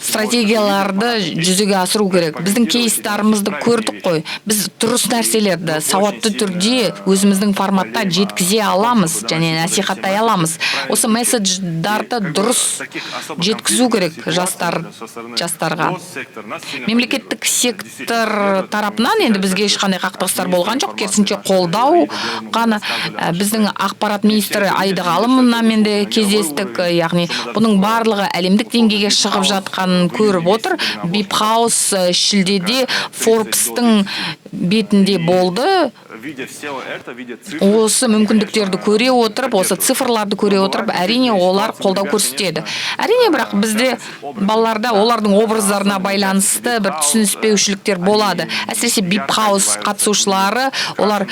стратегияларды жүзеге асыру керек. Біздің кейстарымызды көрдік қой. Біз дұрыс нәрселерді сауатты түрде өзіміздің форматта жеткізе аламыз және насихаттай аламыз. Осы месседждарды дұрыс жеткізу керек жастарға. Мемлекеттік сектор тарапынан енді бізге ешқандай қақтығыстар болған жоқ, керісінше қолдау ғана. Біздің ақпарат министрі Аида Ғалымовнамен де кездестік, яғни бұның барлығы әлемдік деңгейге шығып жатқанын көріп отыр. Бип Хаус шілдеде Форбстың бетінде болды. Осы мүмкіндіктерді көре отырып, осы цифрларды көре отырып, әрине, олар қолдау көрсетеді, әрине. Бірақ бізде балаларда олардың образдарына байланысты бір түсініспеушіліктер болады. Әсіресе Бип Хаус қатысушылары, олар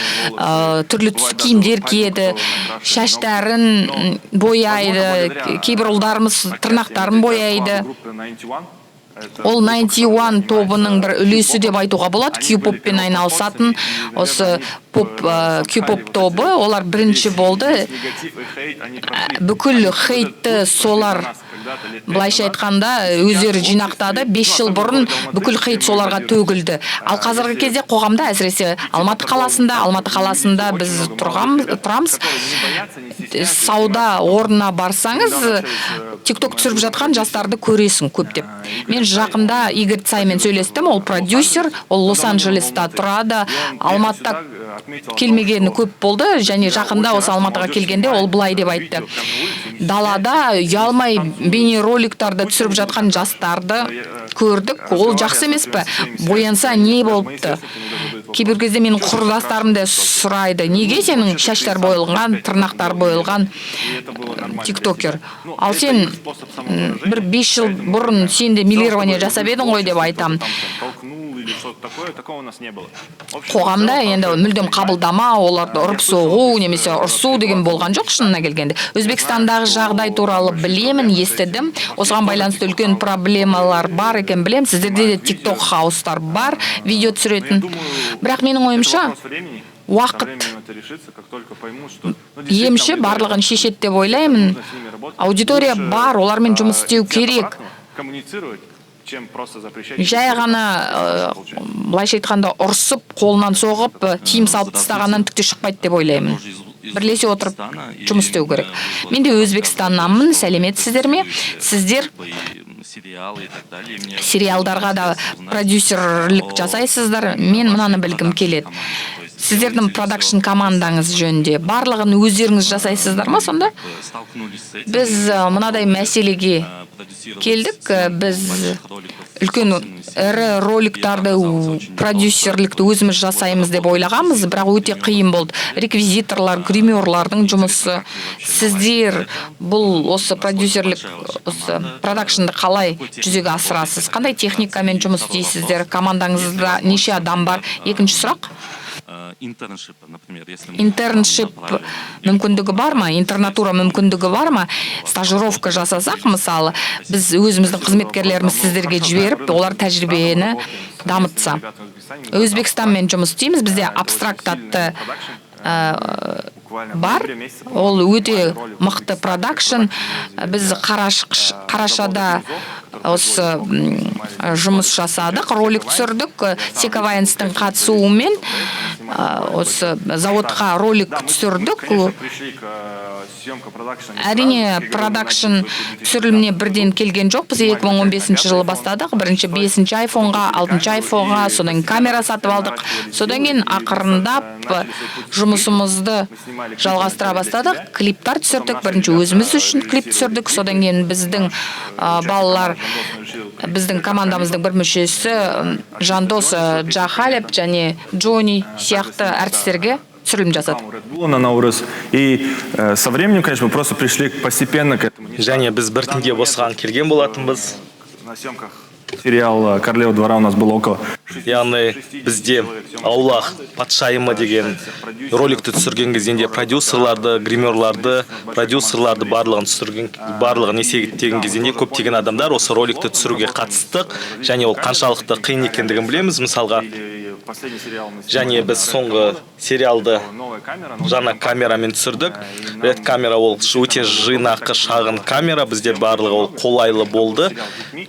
түрлі түсті киімдер киеді, шаштарын бояйды, кейбір ұлдарымыз тырнақтарын бояйды. Ол 91 тобының бір үлесі деп айтуға болады. Кью-поппен айналысатын осы поп, кью-поп тобы, олар бірінші болды. Бүкіл хейтті солар, былайша айтқанда, өздері жинақтады. 5 жыл бұрын бүкіл хейт соларға төгілді. Ал қазіргі кезде қоғамда, әсіресе Алматы қаласында біз тұрамыз, сауда орнына барсаңыз, тикток түсіріп жатқан жастарды көресің көптеп. Мен жақында Игорь Цаймен сөйлестім, ол продюсер, ол Лос Анджелеста тұрады, Алматыда келмегені көп болды және жақында осы Алматыға келгенде ол былай деп айтты: «Далада ұялмай бейнероликтарды түсіріп жатқан жастарды көрдік, ол жақсы емес пе? Боянса не болыпты?» Кейбір кезде менің құрдастарым да сұрайды: «Неге сенің шаштар боялған, тырнақтар боялған, тиктокер? Ал сен бір 5 жыл бұрын сен де мелирование жасап едің ғой», — деп айтамын. Қоғамда енді мүлдем қабылдама, оларды ұрып соғу немесе ұрсу деген болған жоқ шынына келгенде. Өзбекстандағы жағдай туралы білемін, естідім. Осыған байланысты үлкен проблемалар бар екен, білемін. Сіздерде де тикток хаустар бар видео түсіретін. Бірақ менің ойымша, уақыт емші, барлығын шешеді деп ойлаймын. Аудитория бар, олармен жұмыс істеу керек. Жай ғана былайша айтқанда, ұрсып, қолынан соғып, тыйым салып тастағаннан түк те шықпайды деп ойлаймын. Бірлесе отырып жұмыс істеу керек. Мен де Өзбекстаннанмын. Сәлеметсіздер ме? Сіздер сериалдарға да продюсерлік жасайсыздар. Мен мынаны білгім келеді: сіздердің продакшн командаңыз жөнінде. Барлығын өздеріңіз жасайсыздар ма сонда? Біз мынадай мәселеге келдік. Біз үлкен ірі роликтарды продюсерлікті өзіміз жасаймыз деп ойлағанбыз, бірақ өте қиын болды: реквизиторлар, гримерлардың жұмысы. Сіздер бұл осы продюсерлік, осы продакшнды қалай жүзеге асырасыз? Қандай техникамен жұмыс істейсіздер? Командаңызда неше адам бар? Екінші сұрақ. Internship, например, если мы Internship мүмкіндігі бар ма, интернатура мүмкіндігі бар ма? Стажировка жасасақ, мысалы, біз өзіміздің қызметкерлеріміз сіздерге жіберіп, олар тәжірибені дамытса. Өзбекстанмен жұмыс істейміз. Бізде Абстракт атты бар, ол өте мықты продакшн. Біз қарашада осы жұмыс жасадық, ролик түсірдік Сека Вайнстың қатысуымен. Осы заводқа ролик түсірдік. Әрине, продакшн түсіріліміне бірден келген жоқпыз. 2015 жылы бастадық. Бірінші бесінші айфонға, алтыншы айфонға, содан кейін камера сатып алдық. Содан кейін ақырындап жұмысымызды жалғастыра бастадық. Клиптар түсірдік. Бірінші өзіміз үшін клип түсірдік. Содан кейін біздің балалар, біздің командамыздың бір мүшесі Жандос Джахалев және Джонни сияқты әртістерге түсірілім жасадық. Red Bull на Наурыз. И со временем, конечно, мы просто пришли постепенно к этому. Және біз біртіндеп осыған келген болатынбыз. На съемках сериал «Королева двора» у нас было около Яғни бізде «Аула патшайымы» деген роликті түсірген кезінде продюсерларды, гримерларды, продюсерларды, барлығын түсірген, барлығын есептеген кезінде көптеген адамдар осы роликті түсіруге қатыстық және ол қаншалықты қиын екендігін білеміз, мысалға. Және біз соңғы сериалды жаңа камерамен түсірдік. Red камера, ол өте жинақы, шағын камера, бізде барлығы ол қолайлы болды.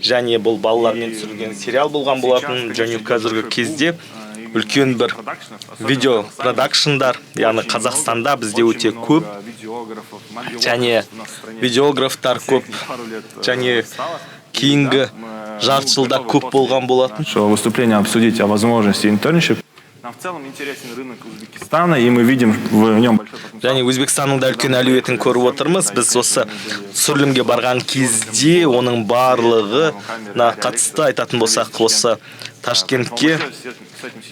Және бұл балалармен түсірілген сериал болған болатын. Және қазіргі кезде үлкен бір видео продакшндар, яғни Қазақстанда бізде өте көп және видеографтар көп және кейінгі жарты жылда көп болған болатын. Нашего выступления обсудить о возможности internship. Нам в целом интересен рынок Узбекистана, и мы видим в нем большой потенциал. Және Өзбекстанның да үлкен әлеуетін көріп отырмыз. Біз осы түсірілімге барған кезде оның барлығына қатысты айтатын болсақ, осы Ташкентке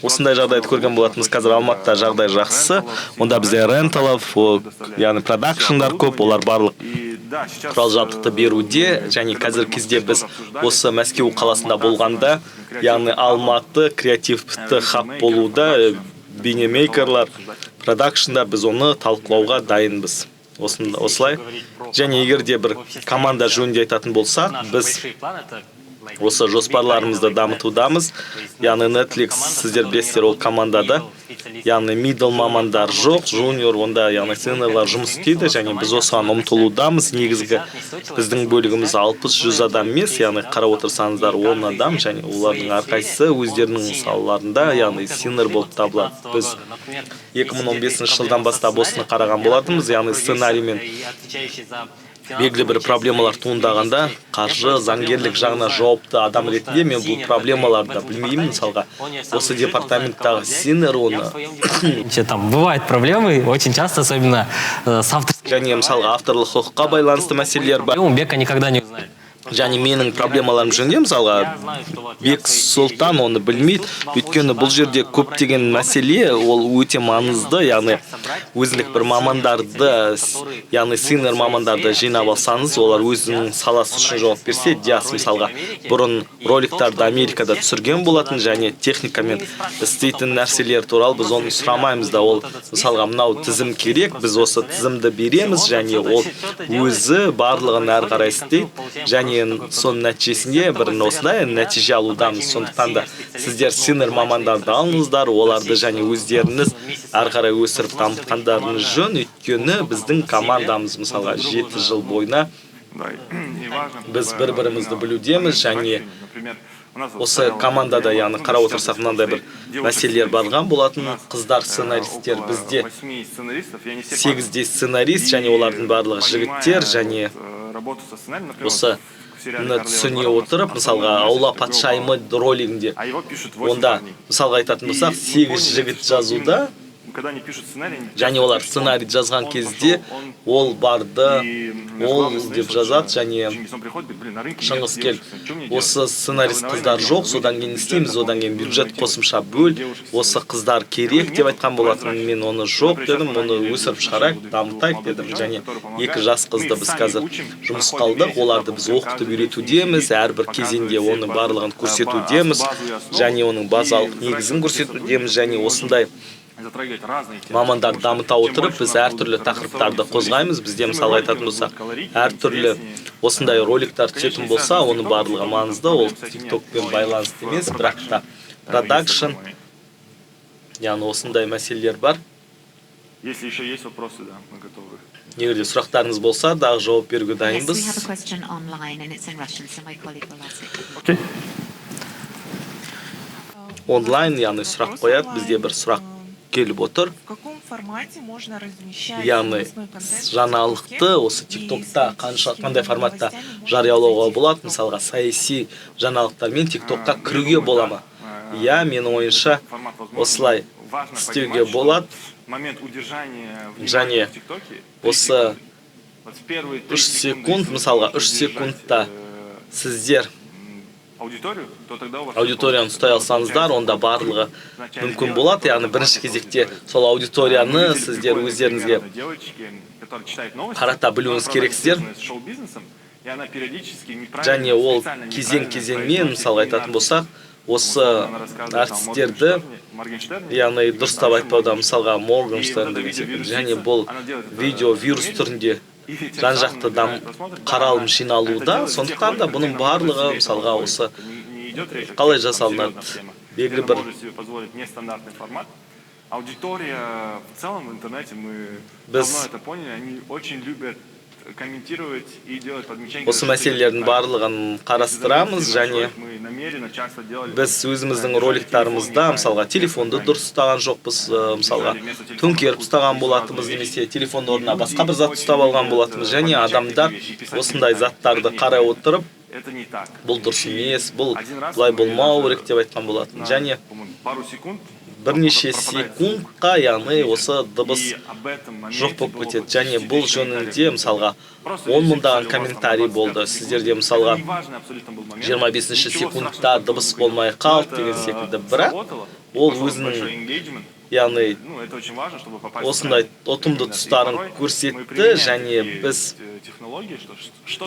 осындай жағдайды көрген болатынбыз. Қазір Алматыда жағдай жақсы, онда бізде ренталов, яғни продакшндар көп, олар барлық құрал жабдықты беруде. Және қазіргі кезде біз осы Мәскеу қаласында болғанда, яғни Алматы креативті хаб болуда, бейнемейкерлар, продакшндар, біз оны талқылауға дайынбыз. Осылай. Және егер де бір команда жөнінде айтатын болсақ, біз осы жоспарларымызды дамытудамыз. Яғни Netflix, сіздер білесіздер, ол командада, яғни middle мамандар жоқ, junior, онда, яғни сеньорлар жұмыс істейді. Және біз осыған ұмтылудамыз. Негізгі біздің бөлігіміз 60-100 адам емес, яғни қарап отырсаңыздар, 10 адам және олардың әрқайсысы өздерінің салаларында, яғни senior болып табылады. Біз 2015 жылдан бастап осыны қараған болатынбыз, яғни сценариймен белгілі бір проблемалар туындағанда, қаржы, заңгерлік жағына жауапты адам ретінде мен бұл проблемаларды білмеймін. Мысалға, осы департаменттағы senior оны Там бывают проблемы, очень часто, особенно с авторским. Және мысалға, авторлық құқыққа байланысты мәселелер бар. Бека никогда не узнает. Және менің проблемаларым жөнінде, мысалға, Бек Сұлтан оны білмейді, өйткені бұл жерде көптеген мәселе, ол өте маңызды. Яғни өзіндік бір мамандарды, яғни senior мамандарды жинап алсаңыз, олар өзінің саласы үшін жауап берсе. Диас, мысалға, бұрын роликтарды Америкада түсірген болатын және техникамен істейтін нәрселер туралы біз оны сұрамаймыз да. Ол, мысалға, мынау тізім керек, біз осы тізімді береміз және ол өзі барлығын әрі қарай істейді және соның нәтижесінде бір осындай нәтиже алудамыз. Сондықтан да сіздер senior мамандарды алыңыздар, оларды және өздеріңіз әрі қарай өсіріп дамытқандарыңыз жөн, өйткені біздің командамыз, мысалға, 7 жыл бойына біз бір бірімізді білудеміз. Және осы командада, яғни қарап отырсақ, мынандай бір мәселелер барған болатын. Қыздар сценаристтер, бізде сегіздей сценарист және олардың барлығы жігіттер. Және осы түсіне отырып, мысалға, «Аула патшайымы» ролигінде, онда, мысалға, айтатын болсақ, сегіз жігіт жазуда және олар сценарий жазған кезде ол барды, ол деп жазады. Және Шыңғыс келіп, осы сценарист қыздар жоқ, содан кейін не істейміз, одан кейін бюджет қосымша бөл, осы қыздар керек деп айтқан болатын. Мен оны жоқ дедім, оны өсіріп шығарайық, дамытайық дедім. Және екі жас қызды біз қазір жұмысқа алдық, оларды біз оқытып үйретудеміз, әрбір кезеңде оны барлығын көрсетудеміз және оның базалық негізін көрсетудеміз. Және осындай Мамандарды дамыта отырып, біз әртүрлі тақырыптарды қозғаймыз. Бізде, мысалы, айтатын болсақ, әртүрлі осындай роликтар түсетін болса, оның барлығы маңызды. Ол ТикТокпен байланысты емес, бірақ та продакшн, яғни осындай мәселелер бар. Если еще есть вопросы, да, мы готовы. Егер де сұрақтарыңыз болса, дағы жауап беруге дайынбыз. Окей. Онлайн, яғни, сұрақ қояды. Бізде бір сұрақ келіп отыр. В каком формате можно размещать Яғни жаңалықты осы ТикТокта қанша, қандай форматта жариялауға болады? Мысалға, саяси жаңалықтармен ТикТокқа кіруге бола ма? Иә, менің ойымша, осылай істеуге болады. Және осы 3 секунд, мысалға, 3 секундта сіздер аудиторияны ұстай алсаңыздар, онда барлығы мүмкін болады. Яғни бірінші кезекте сол аудиторияны сіздер өздеріңізге қарата білуіңіз керексіздер. Және ол кезең кезеңмен, мысалға айтатын болсақ, осы әртістерді, яғни дұрыстап айтпауда, мысалға, Моргенштерн деген секілді. Және бұл видео вирус түрінде жан жақты қаралым жиналуда. Сондықтан да бұның барлығы, мысалға, осы қалай жасалынады, белгілі бір Аудитория в целом в интернете, мы Біз давно это поняли, они очень любят комментировать и делать подмечания. Осы мәселелердің барлығын қарастырамыз. Және біз өзіміздің роликтарымызда, мысалға, телефонды дұрыс ұстаған жоқпыз, мысалға, төңкеріп ұстаған болатынбыз немесе телефонның орнына басқа бір зат ұстап алған болатынбыз. Және адамдар осындай заттарды қарай отырып, Это не так. бұл дұрыс емес, бұл былай болмау керек деп айтқан болатын. Және Пару секунд бірнеше секундқа, яғни, осы дыбыс жоқ болып кетеді. Және бұл жөнінде, мысалға, 10 мыңдаған комментарий болды. Сіздерде, мысалға, 25 секундта дыбыс болмай қалды деген секілді. Бірақ ол өзінің, яғни, осындай ұтымды тұстарын көрсетті. Және біз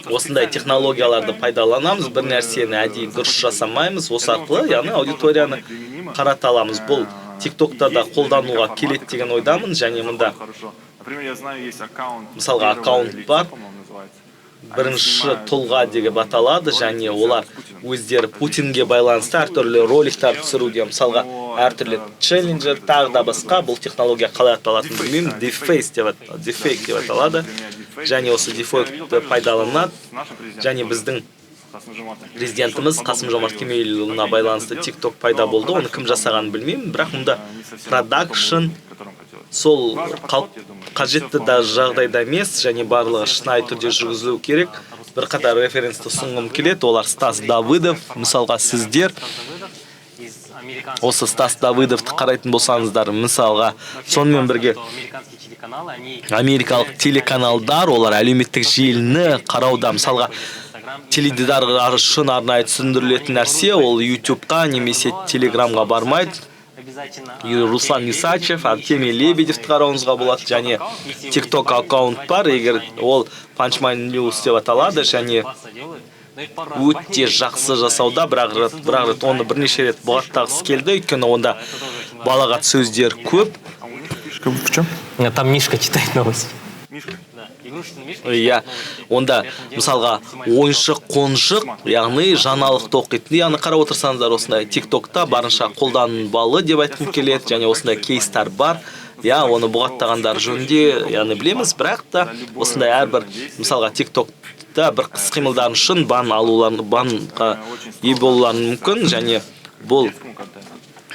осындай технологияларды пайдаланамыз, бір нәрсені әдейі дұрыс жасамаймыз. Осы арқылы, яғни, аудиторияны қарата аламыз. Бұл ТикТокта да қолдануға келеді деген ойдамын. Және мында, мысалға, аккаунт бар, «Бірінші тұлға» деп аталады. Және олар өздері Путинге байланысты әртүрлі роликтар түсіруде, мысалға, әртүрлі челленджер, тағы да басқа. Бұл технология қалай аталатынын білмеймін, дипфейс деп, дипфейк деп аталады. Және осы дипфейкті пайдаланады. Және біздің президентіміз Қасым Жомарт Кемелұлына байланысты ТикТок пайда болды. Оны кім жасағанын білмеймін, бірақ мұнда продакшн сол қажетті да жағдайда емес және барлығы шынайы түрде жүргізілу керек. Бірқатар референсті ұсынғым келеді. Олар Стас Давыдов. Мысалға, сіздер осы Стас Давыдовты қарайтын болсаңыздар, мысалға, сонымен бірге америкалық телеканалдар, олар әлеуметтік желіні қарауда. Мысалға, теледидар үшін арнайы түсіндірілетін нәрсе, ол Ютубқа немесе Телеграмға бармайды. Руслан Нисачев, Артемий Лебедевті қарауыңызға болады. Және ТикТок аккаунт бар, егер ол Punchline News деп аталады және өте жақсы жасауда. Бірақ рет оны бірнеше рет бұғаттағысы келді, өйткені онда балағат сөздер көп. В чем? Там Мишка читает новости. Мишка. Иә, онда, мысалға, ойыншық қонжық, яғни, жаңалықты оқитын. Яғни қарап отырсаңыздар, осындай ТикТокта барынша қолданбалы деп айтқым келеді. Және осындай кейстар бар. Иә, оны бұғаттағандар жөнінде, яғни, білеміз. Бірақ та осындай әрбір, мысалға, ТикТокта бір іс қимылдарын үшін бан алуларын, банға ие болулары мүмкін. Және бұл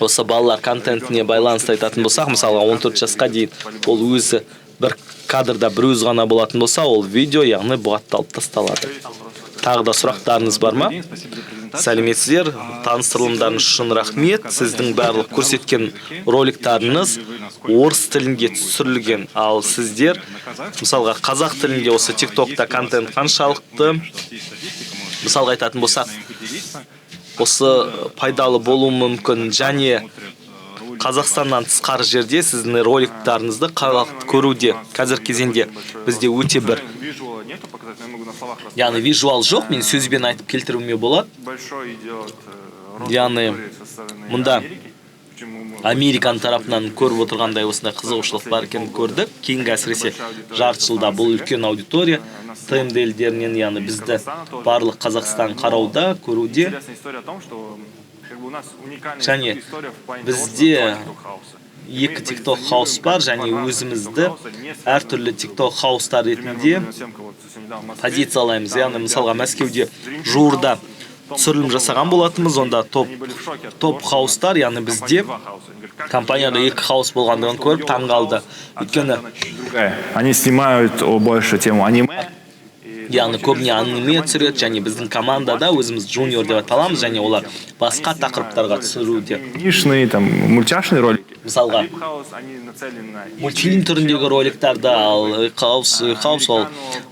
осы балалар контентіне байланысты айтатын болсақ, мысалға, 14 жасқа дейін ол өзі бір кадрда бір өзі ғана болатын болса, ол видео, яғни, бұғатталып тасталады. Тағы да сұрақтарыңыз бар ма? Сәлеметсіздер, таныстырылымдарыңыз үшін рахмет. Сіздің барлық көрсеткен роликтарыңыз орыс тілінде түсірілген, ал сіздер, мысалға, қазақ тілінде осы ТикТокта контент қаншалықты, мысалға айтатын болсақ, осы пайдалы болуы мүмкін? Және Қазақстаннан тысқары жерде сіздің роликтарыңызды халық көруде? Қазіргі кезеңде бізде өте бір, яғни, визуал жоқ, мен сөзбен айтып келтіруіме болады. Яғни мұнда Американың тарапынан көріп отырғандай, осындай қызығушылық бар екенін көрдік. Кейінгі, әсіресе, жарты жылда бұл үлкен аудитория ТМД елдерінен, яғни бізді барлық Қазақстан қарауда, көруде. Және бізде екі TikTok хаус бар және өзімізді әртүрлі TikTok хаустар ретінде позициялаймыз. Яғни, мысалға, Мәскеуде жуырда түсірілім жасаған болатынбыз. Онда топ хаустар, яғни бізде компанияда екі хаус болғандығын көріп таң қалды, өйткені Они снимают больше тему аниме. Яғни көбіне аниме түсіреді және біздің командада өзіміз джуниор деп аталамыз және олар басқа тақырыптарға түсіруде. Нишные, там, мультяшные ролики. Мысалға, мультфильм түріндегі роликтарды, ал хаус ол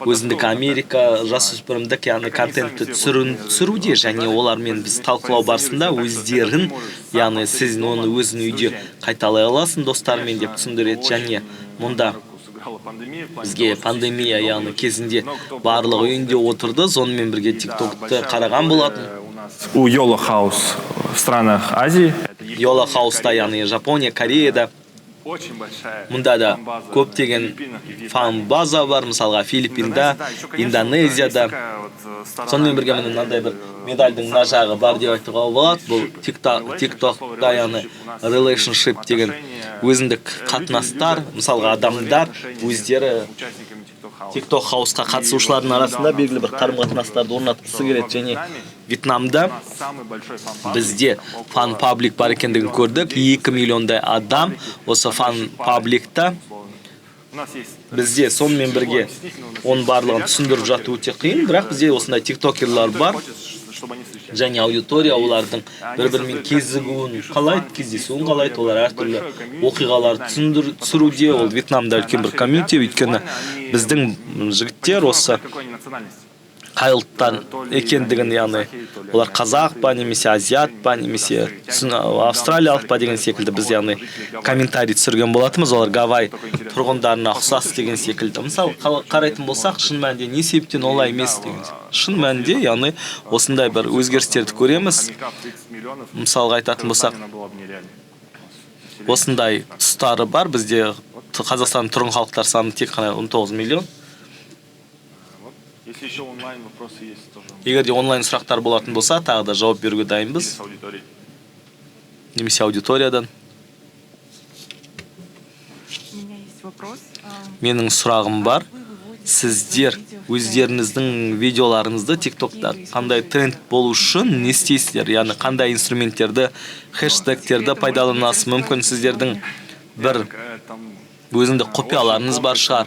өзіндік Америка жасөспірімдік, яғни контентті түсіруде. Және олармен біз талқылау барысында өздерін, яғни сіз оны өзің үйде қайталай аласың достарымен деп түсіндіреді. Және мұнда бізге пандемия, яғни кезінде барлығы үйінде отырды, сонымен бірге ТикТокты қараған болатын. У Йола Хаус в странах Азии. Йола Хауста, яғни Жапония, Кореяда, мұнда да көптеген фан база бар, мысалға, Филиппинда, Индонезияда. Сонымен бірге, міне, мынандай бір медальдің мына жағы бар деп айтуға болады. Бұл ТикТокта, яғни relationship деген өзіндік қатынастар. Мысалға, адамдар өздері ТикТок хаусқа қатысушылардың арасында белгілі бір қарым қатынастарды орнатқысы келеді. Және Вьетнамда бізде фан паблик бар екендігін көрдік, 2 миллиондай адам осы фан пабликта бізде. Сонымен бірге, оның барлығын түсіндіріп жату өте қиын, бірақ бізде осындай тиктокерлар бар және аудитория олардың бір бірімен кезігуін қалайды, кездесуін қалайды. Олар әртүрлі оқиғалар түсіруде. Ол Вьетнамда үлкен бір комьюнити, өйткені біздің жігіттер осы қай ұлттан екендігін, яғни олар қазақ па немесе азиат па немесе австралиялық па деген секілді, біз, яғни, комментарий түсірген болатынбыз. Олар Гавай тұрғындарына ұқсас деген секілді. Мысалы, қарайтын болсақ, шын мәнінде не себептен олай емес деген. Шын мәнінде, яғни, осындай бір өзгерістерді көреміз. Мысалға айтатын болсақ, осындай тұстары бар. Бізде Қазақстанның тұрғын халықтар саны тек қана 19 миллион. Если еще онлайн вопросы есть, тоже. Егер де онлайн сұрақтар болатын болса, тағы да жауап беруге дайынбыз. С аудиторией. Немесе аудиториядан. У меня есть вопрос. Менің сұрағым бар. Сіздер өздеріңіздің видеоларыңызды ТикТокта қандай тренд болу үшін не істейсіздер, яғни қандай инструменттерді, хэштегтерді пайдаланасыз? Мүмкін, сіздердің бір өзіндік құпияларыңыз бар шығар.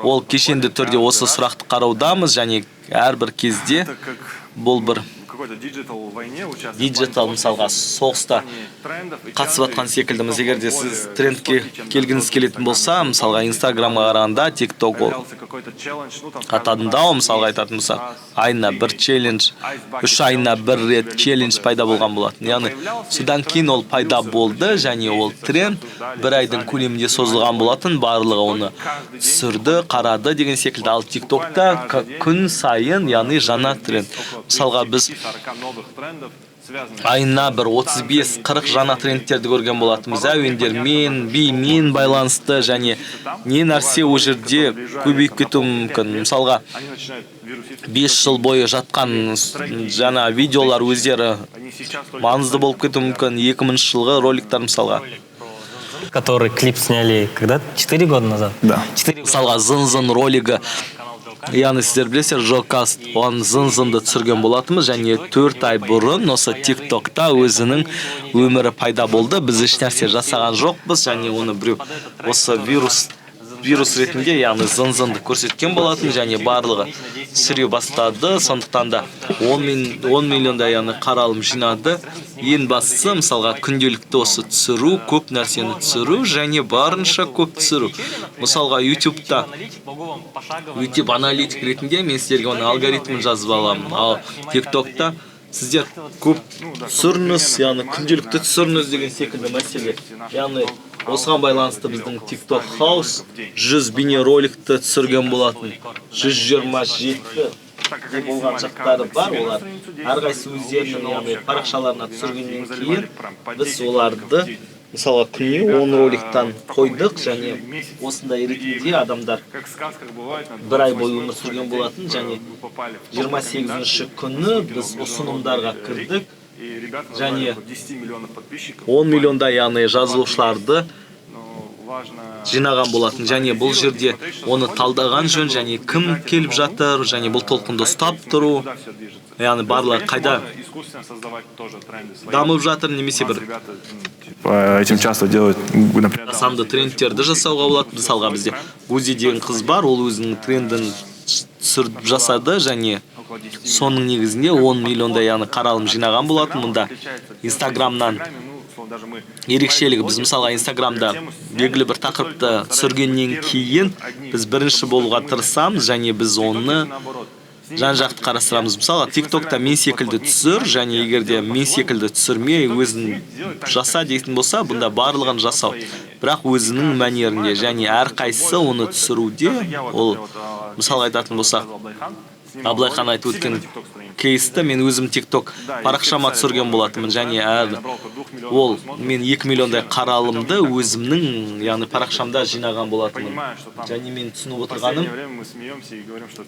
Ол кешенді түрде осы сұрақты қараудамыз және әрбір кезде бұл бір диджитал, мысалға, соғыста қатысып жатқан секілдіміз. Егер де сіз трендке келгіңіз келетін болса, мысалға, Инстаграмға қарағанда ТикТок ол қатадындау. Мысалға айтатын болсақ, айына бір челлендж, 3 айына бір рет челлендж пайда болған болатын. Яғни содан кейін ол пайда болды және ол тренд бір айдың көлемінде созылған болатын, барлығы оны түсірді, қарады деген секілді. Ал ТикТокта күн сайын, яғни, жаңа тренд. Мысалға, біз айына бір 35-40 жаңа трендтерді көрген болатынбыз, әуендермен, бимен байланысты. Және не нәрсе ол жерде көбейіп кетуі мүмкін? Мысалға, 5 жыл бойы жатқан жаңа видеолар өздері маңызды болып кетуі мүмкін, 2000 жылғы роликтар, мысалға. Который клип сняли когда? 4 года назад? Да. 4 года. Мысалға, зын зын ролигі, яғни сіздер білесіздер, Жокаст, оған зын зынды түсірген болатынбыз және 4 ай бұрын осы ТикТокта өзінің өмірі пайда болды. Біз ешнәрсе жасаған жоқпыз және оны біреу осы вирус ретінде, яғни зын зынды көрсеткен болатын және барлығы түсіре бастады. Сондықтан да 10 миллиондай, яғни, қаралым жинады. Ең бастысы, мысалға, күнделікті осы түсіру, көп нәрсені түсіру және барынша көп түсіру. Мысалға, ютубта, YouTube аналитик ретінде мен сіздерге оның алгоритмін жазып аламын. Ал ТикТокта сіздер көп түсіріңіз, яғни күнделікті түсіріңіз деген секілді мәселе. Яғни осыған байланысты біздің TikTok House 100 бейнероликті түсірген болатын. 127 де болған шақтары бар. Олар әрқайсысы өздерінің, яғни, парақшаларына түсіргеннен кейін біз оларды Мысалға, күніне 10 роликтан қойдық және осындай ритмде адамдар бір ай бойы өмір сүрген болатын. Және 28 күні біз ұсынымдарға кірдік және 10 миллиондай, яғни, жазылушыларды жинаған болатын. Және бұл жерде оны талдаған жөн және кім келіп жатыр, және бұл толқынды ұстап тұру, яғни барлығы қайда дамып жатыр немесе бір Этим часто делают, например, жасанды трендтерді жасауға болады. Мысалға, бізде Гузи деген қыз бар, ол өзінің трендін түсіріп жасады және соның негізінде 10 миллиондай, яғни, қаралым жинаған болатын. Мұнда Инстаграмнан ерекшелігі, біз, мысалға, Инстаграмда белгілі бір тақырыпты түсіргеннен кейін біз бірінші болуға тырысамыз және біз оны жан жақты қарастырамыз. Мысалға, ТикТокта мен секілді түсір және егер де мен секілді түсірме, өзің жаса дейтін болса, бұнда барлығын жасау, бірақ өзінің мәнерінде және әрқайсысы оны түсіруде. Ол, мысалға айтатын болсақ, Абылайхан айтып өткен кейсті мен өзім ТикТок парақшама түсірген болатынмын және әр ол мен 2 миллиондай қаралымды өзімнің, яғни, парақшамда жинаған болатынмын. Және мен түсініп отырғаным,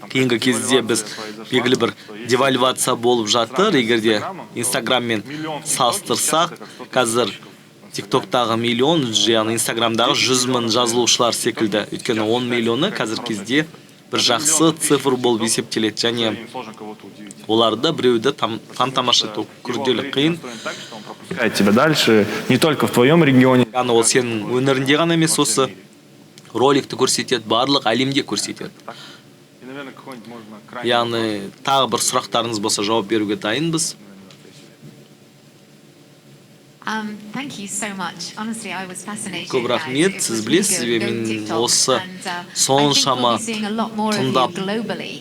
кейінгі кезде біз белгілі бір девальвация болып жатыр. Егер де Инстаграммен салыстырсақ, қазір ТикТоктағы миллион, яғни Инстаграмдағы 100 000 жазылушылар секілді, өйткені 10 миллионы қазір кезде бір жақсы цифр болып есептеледі және оларды біреуді таң тамаша ету күрделі, қиын. Пропускает тебя дальше, не только в твоем регионе. Яғни ол сенің өңірінде ғана емес, осы роликті көрсетеді, барлық әлемде көрсетеді. Яғни тағы бір сұрақтарыңыз болса, жауап беруге дайынбыз. Көп рахмет. Сіз білесіз бе, мен осы соншама тыңдап,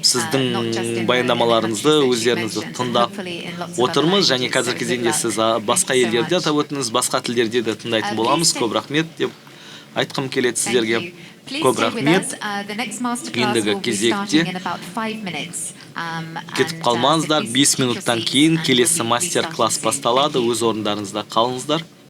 сіздің баяндамаларыңызды, өздеріңізді тыңдап отырмыз және қазіргі кезеңде сіз басқа елдерде, атап өттіңіз, басқа тілдерде де тыңдайтын боламыз. Көп рахмет деп айтқым келеді сіздерге. Көп рахмет. Ендігі кезекте кетіп қалмаңыздар, 5 минуттан кейін келесі мастер класс басталады. Өз орындарыңызда қалыңыздар.